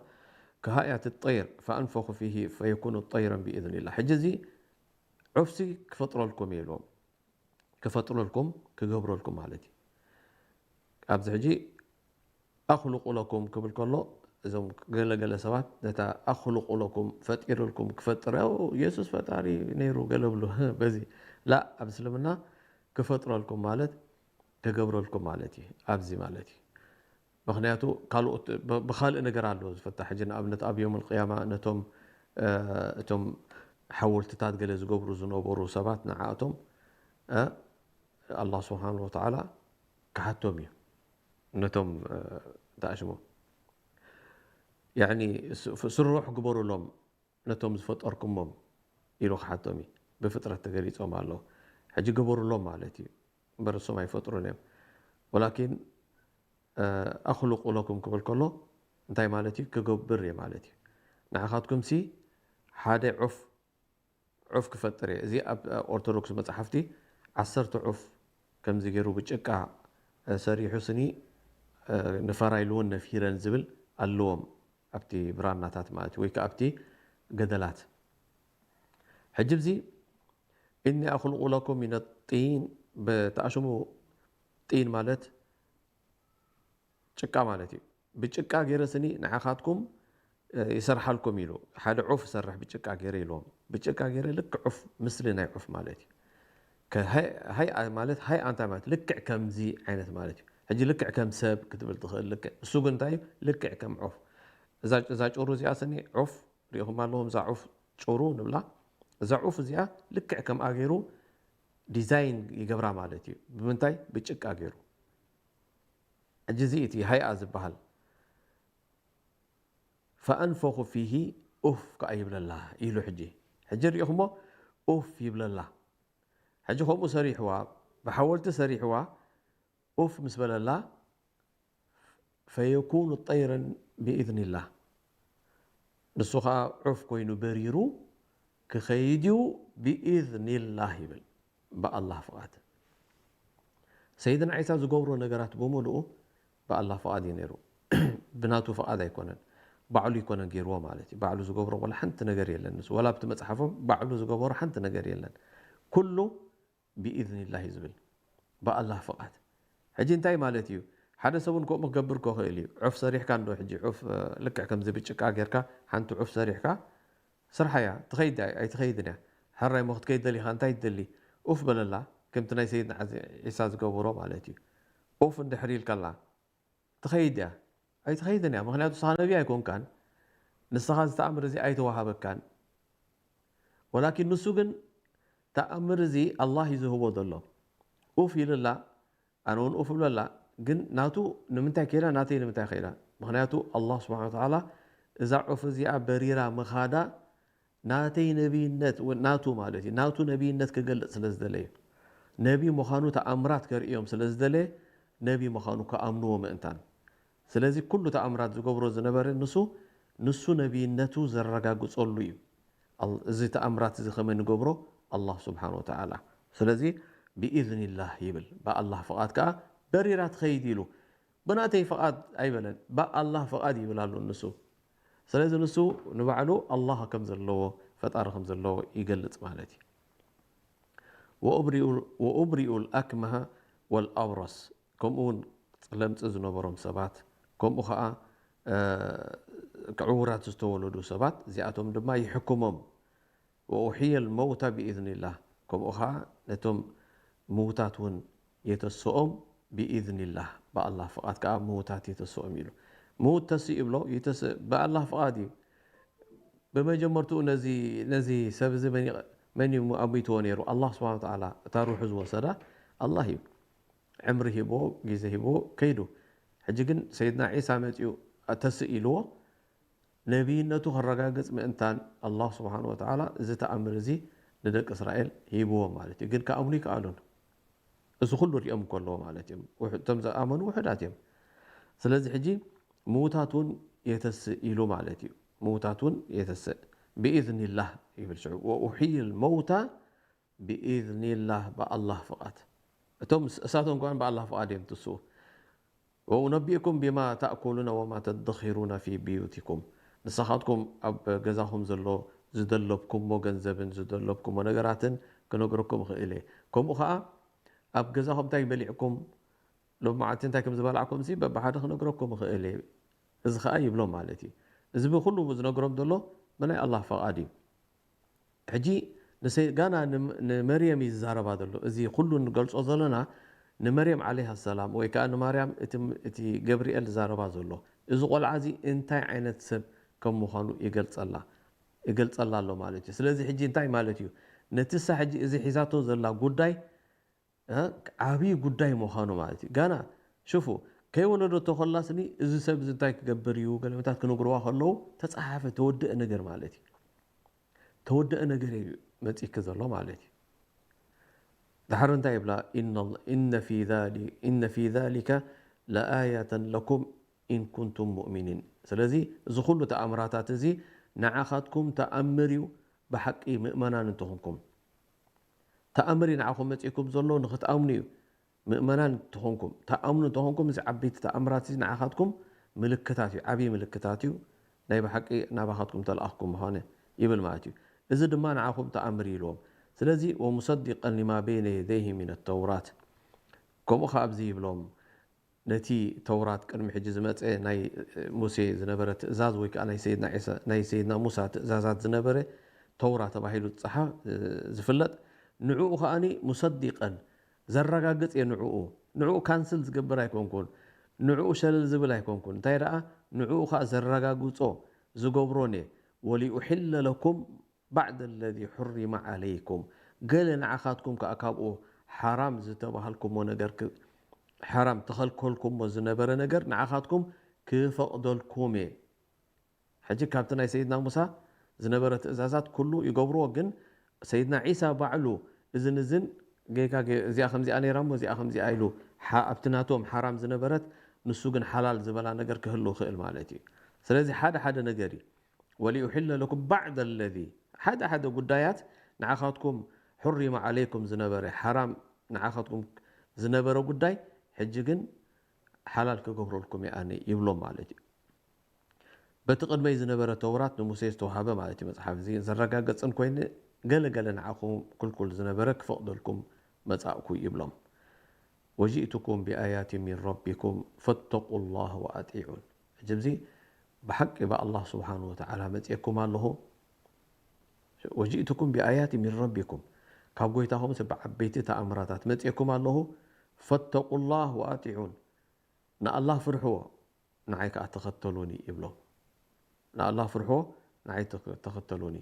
"ከሃይኣቲ ጠይር ፈኣንፈኹ ፊሂ ፈየኩኑ ጠይረን ብኢዝኒላህ"። ሕጂ እዚ ዑፍሲ ክፈጥረልኩም እየ ኢልዎም። ክፈጥረልኩም፣ ክገብረልኩም ማለት እዩ። ኣብዚ ሕጂ "ኣኽሉቁ ለኩም" ክብል ከሎ፣ እዞም ገለ ገለ ሰባት ነታ "ኣኽሉቁ ለኩም" ፈጢርልኩም ክፈጥር፣ "ኦ፣ የሱስ ፈጣሪ ነይሩ" ገለ ብሉ። በዚ ላ፣ ኣብ እስልምና ክፈጥረልኩም ማለት ክገብረልኩም ማለት እዩ፣ ኣብዚ ማለት እዩ። ምኽንያቱ ካልኦት ብ-፣ ብኻልእ ነገር ኣሎ ዝፈታ። ሕጂ ንኣብነት ኣብ ዮም ኣልቅያማ ነቶም፣ እ፣ እቶም ሓወልትታት ገለ ዝገብሩ ዝነበሩ ሰባት ንዓኣቶም፣ እ፣ ኣላህ ስብሓን ወተዓላ ክሓቶም እዩ። ነቶም፣ እ፣ እንታይ ሽሞም? ያዕኒ ስ-፣ ፍ-፣ ስሩሕ ግበሩሎም ነቶም ዝፈጠርኩሞም ኢሉ ክሓቶም እዩ። ብፍጥረት ተገሊጾም ኣለዉ። ሕጂ ግበሩሎም ማለት እዩ። እምበር እሶም ኣይፈጥሩን እዮም። ወላኪን፣ እ፣ ኣኽሉቁ ለኩም ክብል ከሎ እንታይ ማለት እዩ? ክገብር እየ ማለት እዩ። ንዓኻትኩምሲ ሓደ ዑፍ ዑፍ ክፈጥር እየ። እዚ ኣብ ኦርቶዶክስ መጽሓፍቲ ዓሰርተ ዑፍ ከምዚ ገይሩ ብጭቃ፣ እ፣ ሰሪሑ ስኒ፣ እ፣ ንፈራይልወን ነፊረን ዝብል ኣለዎም ኣብቲ ብራናታት ማለት እዩ፣ ወይ ከኣ ኣብቲ ገደላት። ሕጂ እዚ እኒ ኣኽሉቁ ለኩም ሚነ ጢን፣ ብተኣሽሙ ጢን ማለት ጭቃ ማለት እዩ። ብጭቃ ገይረ ስኒ ንዓኻትኩም፣ እ፣ ይሰርሓልኩም ኢሉ፣ ሓደ ዑፍ ይሰርሕ ብጭቃ ገይረ ኢልዎም። ብጭቃ ገይረ ልክዕ ዑፍ፣ ምስሊ ናይ ዑፍ ማለት እዩ። ከ-፣ ሃይ-፣ ሃይኣ ማለት፣ ሃይኣ እንታይ ማለት? ልክዕ ከምዚ ዓይነት ማለት እዩ። ሕጂ ልክዕ ከም ሰብ ክትብል ትኽእል፣ ልክዕ። እሱ ግን እንታይ እዩ? ልክዕ ከም ዑፍ። እዛ፣ እዛ ጭሩ እዚኣ ስኒ ዑፍ፣ ሪኢኹም ኣለኹም፣ እዛ ዑፍ ጭሩ ንብላ። እዛ ዑፍ እዚኣ ልክዕ ከምኣ ገይሩ ዲዛይን ይገብራ ማለት እዩ። ብምንታይ? ብጭቃ ገይሩ። ሕጂ እዚ እቲ ሃይኣ ዝበሃል ፈኣንፈኹ ፊሂ ኡፍ ከኣ ይብለላ ኢሉ። ሕጂ ሕጂ ሪኢኹሞ ኡፍ ይብለላ። ሕጂ ከምኡ ሰሪሕዋ፣ ብሓወልቲ ሰሪሕዋ ኡፍ ምስ በለላ ፈየኩኑ ጠይረን ብኢዝኒላህ፣ ንሱ ኸዓ ዑፍ ኮይኑ በሪሩ ክኸይድ እዩ ብኢዝኒላህ ይብል። ብኣላህ ፍቓድ። ሰይድና ዒሳ ዝገብሮ ነገራት ብምሉኡ ብኣላህ ፍቓድ እዩ ነይሩ። ብናቱ ፍቓድ ኣይኮነን፣ ባዕሉ ኣይኮነን ገይርዎ ማለት እዩ። ባዕሉ ዝገብሮ ወላ ሓንቲ ነገር የለን። ንሱ ወላ ኣብቲ መጽሓፎም ባዕሉ ዝገበሮ ሓንቲ ነገር የለን። ኩሉ ብኢዝኒላህ እዩ ዝብል፣ ብኣላህ ፍቓድ። ሕጂ እንታይ ማለት እዩ? ሓደ ሰብ እውን ከምኡ ክገብር ክኽእል እዩ። ዑፍ ሰሪሕካ እንዶ ሕጂ ዑፍ፣ እ፣ ልክዕ ከምዚ ብጭቃ ጌርካ ሓንቲ ዑፍ ሰሪሕካ ስርሓያ ትኸይድ ኣይ-፣ ኣይትኸይድን እያ። ሕራይ እሞ ክትከይድ ደሊኻ እንታይ ትደሊ? ኡፍ በለላ፣ ከምቲ ናይ ሰይድና ዓዚ-፣ ዒሳ ዝገበሮ ማለት እዩ። ኡፍ እንድሕር ኢልካላ ትኸይድ እያ? ኣይትኸይድን እያ። ምኽንያቱ ንስኻ ነቢ ኣይኮንካን፣ ንስኻ እዚ ተኣምር እዚ ኣይተዋሃበካን። ወላኪን ንሱ ግን ተኣምር እዚ ኣላህ እዩ ዝህቦ ዘሎ። ኡፍ ኢልላ፣ ኣነ እውን ኡፍ እብለላ። ግን ናቱ ንምንታይ ከይዳ፣ ናተይ ንምንታይ ከይዳ? ምኽንያቱ ኣላህ ስብሓነ ወተዓላ እዛ ዑፍ እዚኣ በሪራ ምኻዳ ናተይ ነቢይነት፣ ወ-፣ ናቱ ማለት እዩ፣ ናቱ ነቢይነት ክገልጽ ስለ ዝደለየ፣ ነቢ ምዃኑ ተኣምራት ከርእዮም ስለ ዝደለየ፣ ነቢ ምዃኑ ክኣምንዎ ምእንታን። ስለዚ ኩሉ ተኣምራት ዝገብሮ ዝነበረ ንሱ፣ ንሱ ነቢይነቱ ዘረጋግጸሉ እዩ። ኣል-፣ እዚ ተኣምራት እዚ ከመይ ንገብሮ? ኣላህ ስብሓነ ወተዓላ። ስለዚ ብኢዝኒላህ ይብል፣ ብኣላህ ፍቓድ ከኣ በሪራ ትኸይድ ኢሉ። ብናተይ ፍቓድ ኣይበለን፣ ብኣላህ ፍቓድ ይብል ኣሎ ንሱ። ስለዚ ንሱ ንባዕሉ ኣላህ ከም ዘለዎ፣ ፈጣሪ ከም ዘለዎ ይገልጽ ማለት እዩ። ወኡብሪኡ፣ ወኡብሪኡ ልኣክመሀ ወልኣብረስ፣ ከምኡ እውን ለምጺ ዝነበሮም ሰባት፣ ከምኡ ኸዓ፣ እ፣ ዕዉራት ዝተወለዱ ሰባት፣ እዚኣቶም ድማ ይሕክሞም። ወኡሕየ ልመውታ ብኢዝኒላህ፣ ከምኡ ኸዓ ነቶም ምውታት እውን የተስኦም ብኢዝኒላህ፣ ብኣላህ ፍቓድ ከኣ ምውታት የተስኦም ኢሉ። ምውት ተስእ ይብሎ፣ ይተስእ ብኣላህ ፍቓድ እዩ። ብመጀመርትኡ ነዚ፣ ነዚ ሰብ እዚ መን ይ-፣ መን እዩ ኣሚትዎ ነይሩ? ኣላህ ስብሓነ ወተዓላ። እታ ሩሑ ዝወሰዳ ኣላህ እዩ። ዕምሪ ሂብዎ፣ ግዜ ሂብዎ፣ ከይዱ። ሕጂ ግን ሰይድና ዒሳ መጺኡ ተስእ ኢልዎ፣ ነቢይነቱ ከረጋግጽ ምእንታን ኣላህ ስብሓነ ወተዓላ እዚ ተኣምር እዚ ንደቂ እስራኤል ሂብዎም ማለት እዩ። ግን ክኣምኑ ይከኣሉን። እዚ ኩሉ ሪኦም ከለዎ ማለት እዮም። ውሕ-፣ እቶም ዝኣመኑ ውሑዳት እዮም። ስለዚ ሕጂ ምውታት እውን የተስእ ኢሉ ማለት እዩ። ምውታት እውን የተስእ ብኢዝኒላህ ይብል ሽዑ። ወኡሕይል መውታ ብኢዝኒላህ፣ ብኣላህ ፍቓድ። እቶም ስ-፣ እሳቶም ከማን ብኣላህ ፍቓድ እዮም ትስኡ። ወኡነቢእኩም ቢማ ተእኩሉነ ወማ ተደኺሩነ ፊ ብዩቲኩም። ንስኻትኩም ኣብ ገዛኹም ዘሎ ዝደለብኩሞ ገንዘብን ዝደለብኩሞ ነገራትን ክነግረኩም እኽእል እየ። ከምኡ ኸዓ ኣብ ገዛኹም እንታይ በሊዕኩም፣ ሎም መዓልቲ እንታይ ከም ዝበላዕኩም ሲ በብሓደ ክነግረኩም እኽእል እየ። እዚ ኸዓ ይብሎም ማለት እዩ። እዚ ብኹሉ ዝነግሮም ዘሎ ብናይ ኣላህ ፈቓድ እዩ። ሕጂ ንሰይ-፣ ጋና ን-፣ ንመርየም እዩ ዝዛረባ ዘሎ። እዚ ኩሉ ንገልጾ ዘለና ንመርየም ዓለይሃ ሰላም ወይ ከኣ ንማርያም እቲ፣ እቲ ገብርኤል ዝዛረባ ዘሎ። እዚ ቆልዓ እዚ እንታይ ዓይነት ሰብ ከም ምዃኑ ይገልጸላ፣ ይገልጸላ ኣሎ ማለት እዩ። ስለዚ ሕጂ እንታይ ማለት እዩ? ነቲ እሳ ሕጂ እዚ ሒዛቶ ዘላ ጉዳይ፣ እ፣ ዓብዪ ጉዳይ ምዃኑ ማለት እዩ። ጋና ሽፉ ከይወለደቶ ከላስኒ እዚ ሰብ እዚ እንታይ ክገብር እዩ? ገለመታት ክነግርዋ ከለዉ ተጸሓፈ ተወደአ ነገር ማለት እዩ። ተወደአ ነገር እዩ መጺእኪ ዘሎ ማለት እዩ። ድሓር እንታይ ይብላ? ኢነ፣ ኢነ ፊ ዛሊ-፣ ኢነ ፊ ዛሊከ ለኣየተን ለኩም ኢን ኩንቱም ሙእሚኒን። ስለዚ እዚ ኩሉ ተኣምራታት እዚ ንዓኻትኩም ተኣምር እዩ፣ ብሓቂ ምእመናን እንተኾንኩም። ተኣምር እዩ ንዓኹም መጺእኩም ዘሎ ንኽትኣምኑ እዩ። ምእመናን እንተኾንኩም፣ ተኣምኑ እንተኾንኩም፣ እዚ ዓበይቲ ተኣምራት እዚ ንዓኻትኩም ምልክታት እዩ፣ ዓብዪ ምልክታት እዩ፣ ናይ ብሓቂ ናባኻትኩም ተለኣኽኩም ምዃነ ይብል ማለት እዩ። እዚ ድማ ንዓኹም ተኣምር እዩ ኢልዎም። ስለዚ ወሙሰዲቀን ሊማ በይነ የደይሂ ሚነ ተውራት፣ ከምኡ ኸዓ ኣብዚ ይብሎም፣ ነቲ ተውራት ቅድሚ ሕጂ ዝመጸ ናይ ሙሴ ዝነበረ ትእዛዝ ወይ ከኣ ናይ ሰይድና ዒሳ፣ ናይ ሰይድና ሙሳ ትእዛዛት ዝነበረ ተውራ ተባሂሉ ዝጸሓ-፣ ዝፍለጥ፣ ንዕኡ ከኣኒ ሙሰዲቀን ዘረጋግጽ እየ ንዕኡ። ንዕኡ ካንስል ዝገብር ኣይኮንኩን። ንዕኡ ሸለል ዝብል ኣይኮንኩን። እንታይ ደኣ ንዕኡ ከኣ ዘረጋግጾ ዝገብሮን እየ። ወሊኡሒለ ለኩም ባዕደ ለዚ ሑሪመ ዓለይኩም፣ ገለ ንዓኻትኩም ከኣ ካብኡ ሓራም ዝተባሃልኩሞ ነገር፣ ሓራም ተኸልከልኩሞ ዝነበረ ነገር ንዓኻትኩም ክፈቕደልኩም እየ። ሕጂ ካብቲ ናይ ሰይድና ሙሳ ዝነበረ ትእዛዛት ኩሉ ይገብርዎ፣ ግን ሰይድና ዒሳ ባዕሉ እዝን እዝን ጌጋ፣ እዚኣ ከምዚኣ ነይራ እሞ እዚኣ ከምዚኣ ኢሉ ኣብቲ ናቶም ሓራም ዝነበረት ንሱ ግን ሓላል ዝበላ ነገር ክህሉ ይኽእል ማለት እዩ። ስለዚ ሓደ ሓደ ነገር እዩ። ወሊኡሕለ ለኩም ባዕድ ለዚ፣ ሓደ ሓደ ጉዳያት ንዓኻትኩም ሑሪመ ዓለይኩም ዝነበረ ሓራም ንዓኻትኩም ዝነበረ ጉዳይ ሕጂ ግን ሓላል ክገብረልኩም እየ ኣነ ይብሎም ማለት እዩ። በቲ ቅድመይ ዝነበረ ተውራት ንሙሴ ዝተዋሃበ ማለት እዩ መጽሓፍ እዚ ዘረጋገጽን ኮይኑ ገለ ገለ ንዓኹም ክልኩል ዝነበረ ክፈቕደልኩም መጻእኩ ይብሎም። ወጂእቱኩም ብኣያት ሚን ረቢኩም ፈተቁ ላህ ወኣጢዑን። ሕጂ እዚ ብሓቂ ብኣላህ ስብሓን ወተዓላ መፅኤኩም ኣለኹ። ወጂእቱኩም ብኣያት ሚን ረቢኩም፣ ካብ ጎይታኹም ብዓበይቲ ተኣምራታት መፅኤኩም ኣለኹ። ፈተቁ ላህ ወኣጢዑን፣ ንኣላህ ፍርሕዎ፣ ንዓይ ከዓ ተኸተሉኒ ይብሎም። ንኣላህ ፍርሕዎ፣ ንዓይ ተኸተሉኒ።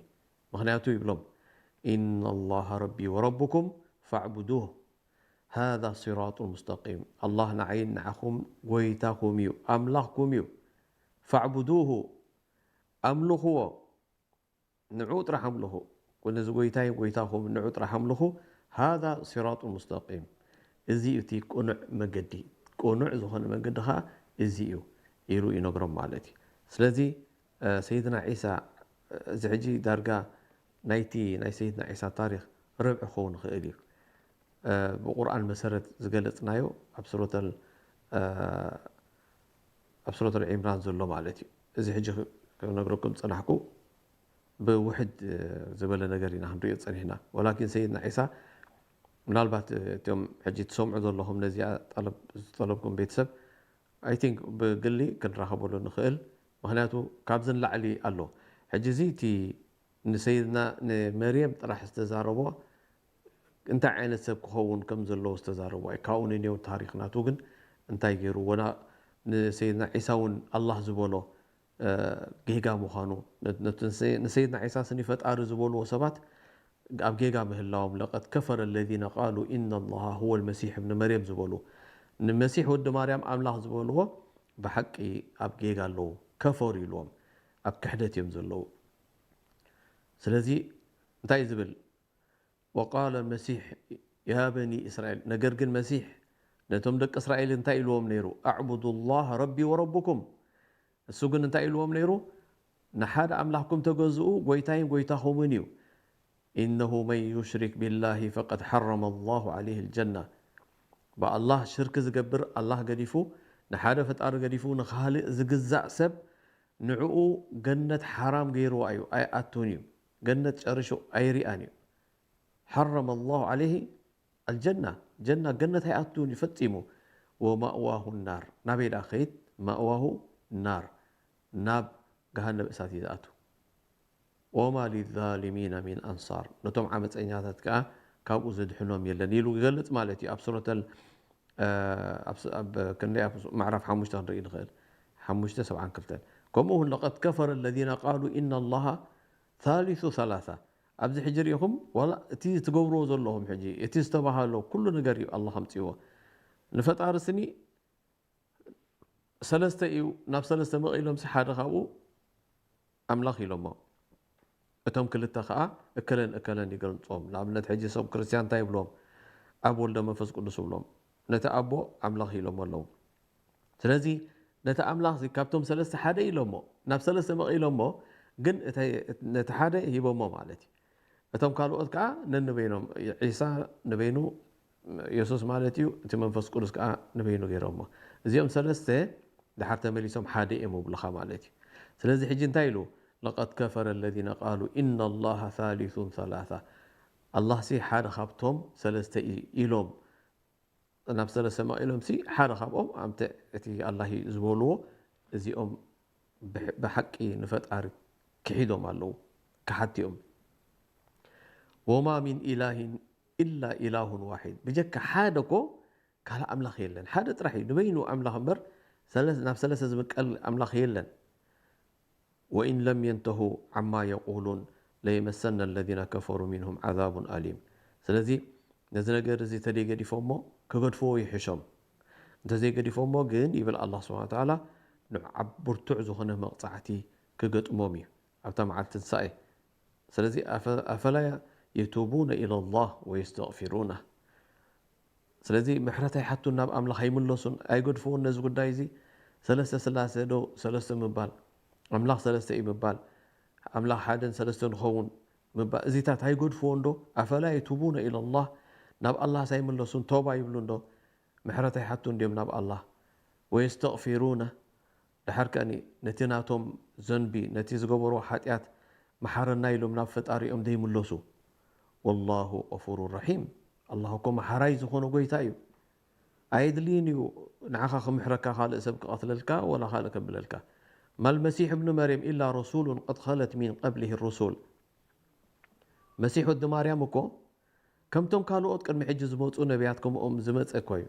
ምኽንያቱ ይብሎም፣ ኢና ላሃ ረቢ ወረብኩም ፈዕቡዱህ ሃዛ ሲራጡ ሙስተቂም። ኣላህ ንዓይን ንዓኹም ጎይታኹም እዩ፣ ኣምላኽኩም እዩ። ፈዕቡዱሁ፣ ኣምልኽዎ፣ ንዑ ጥራሕ ኣምልኹ። ነዚ ጎይታይ ጎይታኹም ንዑ ጥራሕ ኣምልኹ። ሃዛ ሲራጡ ሙስተቂም፣ እዚ እቲ ቅኑዕ መገዲ፣ ቅኑዕ ዝኾነ መገዲ ኸዓ እዚ እዩ ኢሉ ይነግሮም ማለት እዩ። ስለዚ ሰይድና ዒሳ፣ እዚ ሕጂ ዳርጋ ናይቲ ናይ ሰይድና ዒሳ ታሪኽ ርብዒ ክኸውን ይኽእል እዩ። ብቁርኣን መሰረት ዝገለጽናዮ ኣብ ሱረተል ኣብ ሱረተል ዒምራን ዘሎ ማለት እዩ። እዚ ሕጂ ክነግረኩም ዝጸናሕኩ ብውሕድ ዝበለ ነገር ኢና ክንሪኦ ዝጸኒሕና። ወላኪን ሰይድና ዒሳ ምናልባት እቶም ሕጂ ትሰምዑ ዘለኹም ነዚኣ ጠለብ ዝጠለብኩም ቤተሰብ I think ብግሊ ክንራኸበሉ ንኽእል። ምኽንያቱ ካብዚ ንላዕሊ ኣሎ። ሕጂ እዚ እቲ ንሰይድና ንመርየም ጥራሕ ዝተዛረቦ እንታይ ዓይነት ሰብ ክኸውን ከም ዘለዎ ዝተዛረቦ እዩ። ካብኡ ንኔው ታሪኽ ናቱ ግን እንታይ ገይሩ ወላ ንሰይድና ዒሳ እውን ኣላህ ዝበሎ ጌጋ ምዃኑ፣ ንሰይድና ዒሳ ስኒ ፈጣሪ ዝበልዎ ሰባት ኣብ ጌጋ ምህላዎም፣ ለቀድ ከፈረ ለዚነ ቃሉ ኢነ ላሃ ሁወ ልመሲሕ እብኒ መርየም ዝበሉ፣ ንመሲሕ ወዲ ማርያም ኣምላኽ ዝበልዎ ብሓቂ ኣብ ጌጋ ኣለዉ፣ ከፈሩ ኢልዎም፣ ኣብ ክሕደት እዮም ዘለዉ። ስለዚ እንታይ እዩ ዝብል? ወቃለ መሲሕ ያ በኒ እስራኤል፣ ነገር ግን መሲሕ ነቶም ደቂ እስራኤል እንታይ ኢልዎም ነይሩ? ኣዕቡዱ ላህ ረቢ ወረብኩም። እሱ ግን እንታይ ኢልዎም ነይሩ? ንሓደ ኣምላኽኩም ተገዝኡ፣ ጎይታይን ጎይታኹምን እዩ። ኢነሁ መን ዩሽሪክ ቢላሂ ፈቀድ ሓረመ ላሁ ዓለይህ ልጀና። ብኣላህ ሽርክ ዝገብር፣ ኣላህ ገዲፉ ንሓደ ፈጣሪ ገዲፉ ንኻልእ ዝግዛእ ሰብ ንዕኡ ገነት ሓራም ገይርዋ እዩ፣ ኣይኣቱን እዩ። ገነት ጨርሹ ኣይሪኣን እዩ። ሓረመ ላሁ ዓለይህ ኣልጀና፣ ጀና ገነት ኣይኣቱን እዩ ፈጺሙ። ወማእዋሁ ናር፣ ናበይ ደኣ ኸይድ? ማእዋሁ ናር፣ ናብ ገሃነብ እሳት እዩ ዝኣቱ። ወማ ሊዛሊሚና ሚን ኣንሳር፣ ነቶም ዓመፀኛታት ከዓ ካብኡ ዝድሕኖም የለን ኢሉ ይገልፅ ማለት እዩ። ኣብ ሱረተል ኣብ ክንደይ ኣብ ማዕራፍ ሓሙሽተ ክንርኢ ንኽእል። ሓሙሽተ ሰብዓን ክልተን። ከምኡ እውን ለቀድ ከፈረ ለዚነ ቃሉ ኢና ላሃ ታሊሱ ሰላሳ። ኣብዚ ሕጂ ርኢኹም ዋላ እቲ ትገብርዎ ዘለኹም ሕጂ እቲ ዝተባሃሎ ኩሉ ነገር እዩ ኣላህ ኣምፅዎ። ንፈጣሪ ስኒ ሰለስተ እዩ፣ ናብ ሰለስተ መቒሎም ሲ ሓደ ካብኡ ኣምላኽ ኢሎሞ። እቶም ክልተ ኸዓ እከለን እከለን ይገልጾም። ንኣብነት ሕጂ ሰብ ክርስትያን እንታይ ይብሎም? ኣብ ወልደ መንፈስ ቅዱስ ይብሎም። ነቲ ኣቦ ኣምላኽ ኢሎሞ ኣለዉ። ስለዚ ነቲ ኣምላኽ እዚ ካብቶም ሰለስተ ሓደ ኢሎሞ፣ ናብ ሰለስተ መቒሎሞ፣ ግን ነቲ ሓደ ሂቦሞ ማለት እዩ። እቶም ካልኦት ከዓ ነንበይኖም፣ ዒሳ ንበይኑ፣ የሱስ ማለት እዩ፣ እቲ መንፈስ ቅዱስ ከዓ ንበይኑ ገይሮሞ። እዚኦም ሰለስተ ድሓር ተመሊሶም ሓደ እዮም ይብሉኻ ማለት እዩ። ስለዚ ሕጂ እንታይ ኢሉ? ለቀድ ከፈረ ለዚነ ቃሉ ኢና ላሃ ሳሊሱን ሰላሳ። ኣላህ ሲ ሓደ ካብቶም ሰለስተ እዩ ኢሎም ናብ ሰለስተ መቒሎም ሲ ሓደ ካብኦም ኣምተ እቲ ኣላህ እዩ ዝበልዎ እዚኦም ብሓቂ ንፈጣሪ ክሒዶም ኣለዉ፣ ክሓቲ እዮም። ወማ ሚን ኢላሂን ኢላ ኢላሁን ዋሒድ፣ ብጀካ ሓደ እኮ ካልእ ኣምላኽ የለን፣ ሓደ ጥራሕ እዩ ንበይኑ ኣምላኽ እምበር ናብ ሰለስተ ዝምቀል ኣምላኽ የለን። ወኢን ለም የንተሁ ዓማ የቁሉን ለየመሰና ለዚነ ከፈሩ ሚንሁም ዓዛቡን ኣሊም። ስለዚ ነዚ ነገር እዚ ተደይገዲፎሞ ክገድፍዎ ይሕሾም። እንተዘይገዲፎሞ ግን ይብል ኣላህ ስብሓነ ወተዓላ ንዓብ ብርቱዕ ዝኾነ መቕጻዕቲ ክገጥሞም እዩ ኣብታ መዓልቲ ትንሳኤ። ስለዚ ኣፈ- ኣፈላ የቱቡነ ኢለላህ ወየስተግፊሩና። ስለዚ ምሕረት ኣይሓቱን፣ ናብ ኣምላኽ ኣይምለሱን፣ ኣይገድፍዎን ነዚ ጉዳይ እዚ። ሰለስተ ስላሴ ዶ ሰለስተ ምባል፣ ኣምላኽ ሰለስተ እዩ ምባል፣ ኣምላኽ ሓደን ሰለስተ ንኸውን ምባል፣ እዚታት ኣይገድፍዎን ዶ? ኣፈላ የቱቡነ ኢለላህ፣ ናብ ኣላህስ ኣይምለሱን፣ ቶባ ይብሉን ዶ? ምሕረት ኣይሓቱን ድዮም ናብ ኣላህ? ወየስተግፊሩና፣ ደሓር ከኣኒ ነቲ ናቶም ዘንቢ፣ ነቲ ዝገበርዎ ሓጢኣት መሓረና ኢሎም ናብ ፈጣሪኦም ዘይምለሱ። ወላሁ ገፉሩ ረሒም፣ ኣላህ እኮ መሓራይ ዝኾነ ጎይታ እዩ። ኣየድልይን እዩ ንዓኻ ክምሕረካ፣ ካልእ ሰብ ክቐትለልካ ወላ ካልእ ከብለልካ። ማል መሲሕ እብኒ መርየም ኢላ ረሱሉን ቀድ ኸለት ሚን ቀብሊሂ ሩሱል። መሲሕ ወዲ ማርያም እኮ ከምቶም ካልኦት ቅድሚ ሕጂ ዝመጹ ነቢያት ከምኦም ዝመጸ እኮ እዩ።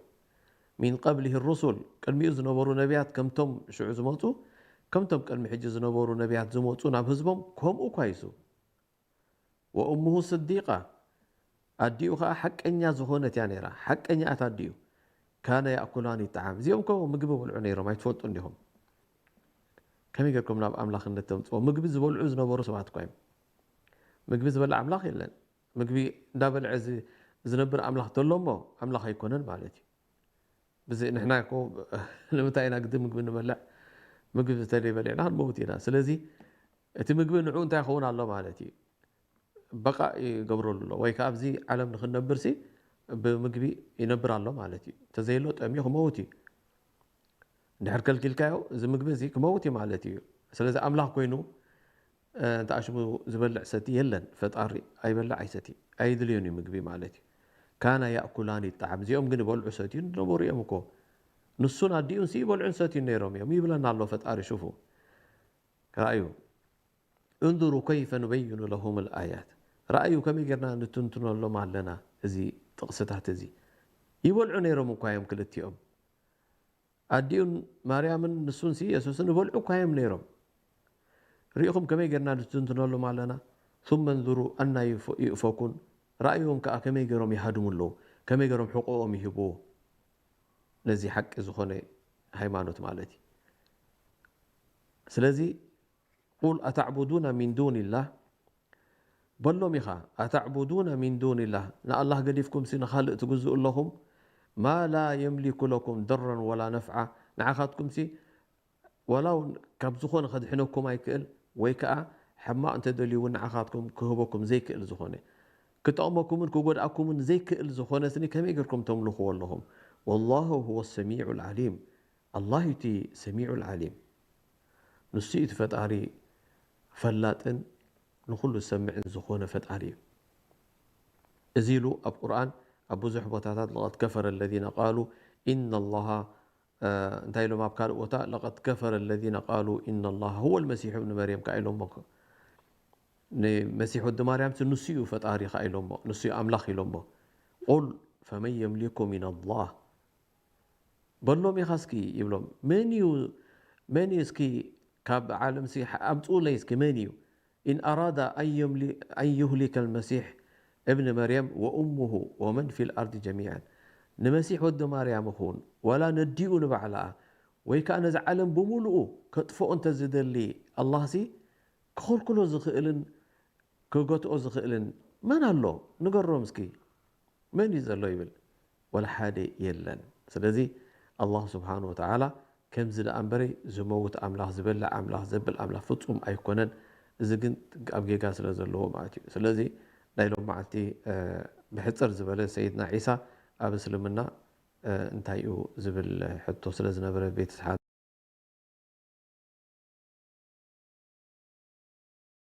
ሚን ቀብሊሂ ሩሱል፣ ቅድሚኡ ዝነበሩ ነቢያት ከምቶም ሽዑ ዝመጹ፣ ከምቶም ቅድሚ ሕጂ ዝነበሩ ነቢያት ዝመጹ ናብ ህዝቦም ከምኡ እኳ ይሱ። ወእሙሁ ስዲቃ፣ ኣዲኡ ኸኣ ሓቀኛ ዝኾነት እያ ነይራ። ሓቀኛ እታ ኣዲኡ። ካነ ያእኩላኒ ጣዓም። እዚኦም እኮ ምግቢ በልዑ ነይሮም፣ ኣይትፈልጡ እንዲኹም። ከመይ ጌርኩም ናብ ኣምላኽነት ተምጽዎ? ምግቢ ዝበልዑ ዝነበሩ ሰባት እኳ እዮም። ምግቢ ዝበልዕ ኣምላኽ የለን። ምግቢ እንዳበልዐ ዝ- ዝነብር ኣምላኽ ተሎ እሞ ኣምላኽ ኣይኮነን ማለት እዩ። ብዚ ንሕና እኮ ንምንታይ ኢና ግዲ ምግቢ ንበልዕ? ምግቢ እንተዘይ በሊዕና ክንመውት ኢና። ስለዚ እቲ ምግቢ ንዕኡ እንታይ ይኸውን ኣሎ ማለት እዩ? በቃ ይገብረሉ ኣሎ። ወይ ከዓ ኣብዚ ዓለም ንክንነብር ሲ ብምግቢ ይነብር ኣሎ ማለት እዩ። እንተዘየሎ ጠምዩ ክመውት እዩ። እንድሕር ከልኪልካዮ እዚ ምግቢ እዚ ክመውት እዩ ማለት እዩ። ስለዚ ኣምላኽ ኮይኑ እንተ ኣሽሙ ዝበልዕ ሰቲ የለን። ፈጣሪ ኣይበልዕ ኣይሰቲ፣ ኣይድልዮን እዩ ምግቢ ማለት እዩ። ካና ያእኩላኒ ጣዓም፣ እዚኦም ግን ይበልዑ ሰትዩ ዝነበሩ እዮም እኮ። ንሱን ኣዲኡን ሲ ይበልዑን ሰትዩን ነይሮም እዮም ይብለና ኣሎ ፈጣሪ። ሽፉ፣ ራእዩ። እንዙሩ ከይፈ ኑበይኑ ለሁም ልኣያት፣ ራእዩ ከመይ ጌርና ንትንትነሎም ኣለና። እዚ ጥቕስታት እዚ ይበልዑ ነይሮም እኳ እዮም ክልቲኦም። ኣዲኡን ማርያምን ንሱንሲ የሱስን ይበልዑ እኳ እዮም ነይሮም። ርኢኹም ከመይ ጌርና ንትንትነሎም ኣለና። ثم انظروا أنى يؤفكون፣ ራእዮም ከኣ ከመይ ገይሮም ይሃድሙ ኣለዉ፣ ከመይ ገይሮም ሕቆኦም ይህብዎ ነዚ ሓቂ ዝኾነ ሃይማኖት ማለት እዩ። ስለዚ ቁል ኣተዕቡዱና ሚን ዱንላህ፣ በሎም ኢኻ ኣተዕቡዱና ሚን ዱንላህ፣ ንኣላህ ገዲፍኩም ሲ ንኻልእ ትግዝኡ ኣለኹም። ማ ላ የምሊኩ ለኩም ደራን ወላ ነፍዓ፣ ንዓኻትኩም ሲ ዋላ እውን ካብ ዝኾነ ከድሕነኩም ኣይክእል፣ ወይ ከዓ ሕማቕ እንተደልዩ እውን ንዓኻትኩም ክህበኩም ዘይክእል ዝኾነ፣ ክጠቕመኩምን ክጎድኣኩምን ዘይክእል ዝኾነ ስኒ ከመይ ጌርኩም ተምልኽዎ ኣለኹም? ወላሁ ሁወ ሰሚዑ ልዓሊም፣ ኣላህ እዩ እቲ ሰሚዑ ልዓሊም። ንሱ እዩ እቲ ፈጣሪ ፈላጥን ንኹሉ ዝሰምዕን ዝኾነ ፈጣሪ እዩ። እዚ ኢሉ ኣብ ቁርኣን ኣብ ብዙሕ ቦታታት ለቐድ ከፈረ ለዚነ ቃሉ ኢነ ላሃ እንታይ ኢሎም ኣብ ካልእ ቦታ ለቀድ ከፈረ ለዚነ ቃሉ ኢነ ላሃ ሁወ ልመሲሑ እብኒ መርየም ከኣ ኢሎሞ። ንመሲሕ ወዲ ማርያም ሲ ንሱ እዩ ፈጣሪ ከኣ ኢሎሞ፣ ንሱ እዩ ኣምላኽ ኢሎሞ። ቁል ፈመን የምሊኩ ሚን ኣላህ፣ በሎም ኢኻ እስኪ ይብሎም። መን እዩ መን እዩ እስኪ ካብ ዓለም ሲ ኣምጽኡለይ እስኪ መን እዩ? ኢን ኣራዳ ኣን ዩህሊከ ልመሲሕ እብኒ መርየም ወእሙሁ ወመን ፊ ልኣርድ ጀሚዓን፣ ንመሲሕ ወዲ ማርያም ይኹን ዋላ ነዲኡ ንባዕልኣ ወይ ከኣ ነዚ ዓለም ብምሉኡ ከጥፍኦ እንተ ዝደሊ ኣላህ ሲ ክኽልክሎ ዝኽእልን ክገትኦ ዝኽእልን መን ኣሎ? ንገሮም እስኪ። መን እዩ ዘሎ ይብል? ወላ ሓደ የለን። ስለዚ ኣላህ ስብሓን ወተዓላ ከምዚ ደኣ እምበረይ ዝመውት ኣምላኽ፣ ዝበልዕ ኣምላኽ፣ ዘብል ኣምላኽ ፍጹም ኣይኮነን። እዚ ግን ኣብ ጌጋ ስለ ዘለዎ ማለት እዩ። ስለዚ ናይ ሎም መዓልቲ ብሕጽር ዝበለ ሰይድና ዒሳ ኣብ እስልምና እንታይ እዩ ዝብል ሕቶ ስለ ዝነበረ ቤት ስሓ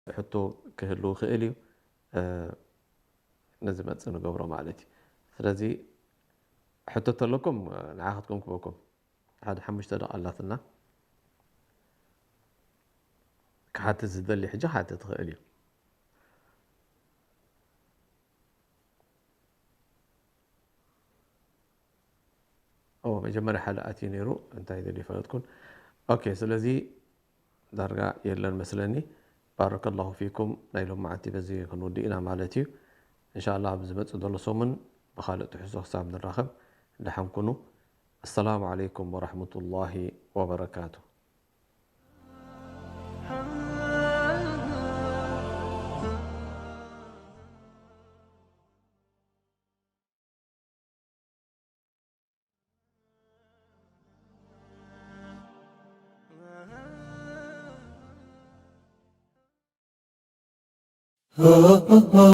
ሕቶ ክህሉ ይኽእል እዩ። ነዚ መጽእ ንገብሮ ማለት እዩ። ስለዚ ሕቶ ተለኩም ንዓኻትኩም ክበኩም ሓደ ሓሙሽተ ደቂ ኣላትና ክሓትት ዝደሊ ሕጂ ክሓትት ትኽእል እዩ። ኦ መጀመርያ ሓደ ኣትዩ ነይሩ እንታይ ደል ይፈለጥኩን። ኦኬ ስለዚ ዳርጋ የለን መስለኒ። ባረከላሁ ፊኩም። ናይ ሎም መዓልቲ በዚ ክንውድእ ኢና ማለት እዩ። እንሻላ ኣብ ዝመጽእ ዘሎ ሰሙን ብኻልእ ትሕዝቶ ክሳብ ንራኸብ ደሓን ኩኑ። ኣሰላሙ ዓለይኩም ወራሕመቱላሂ ወበረካቱ።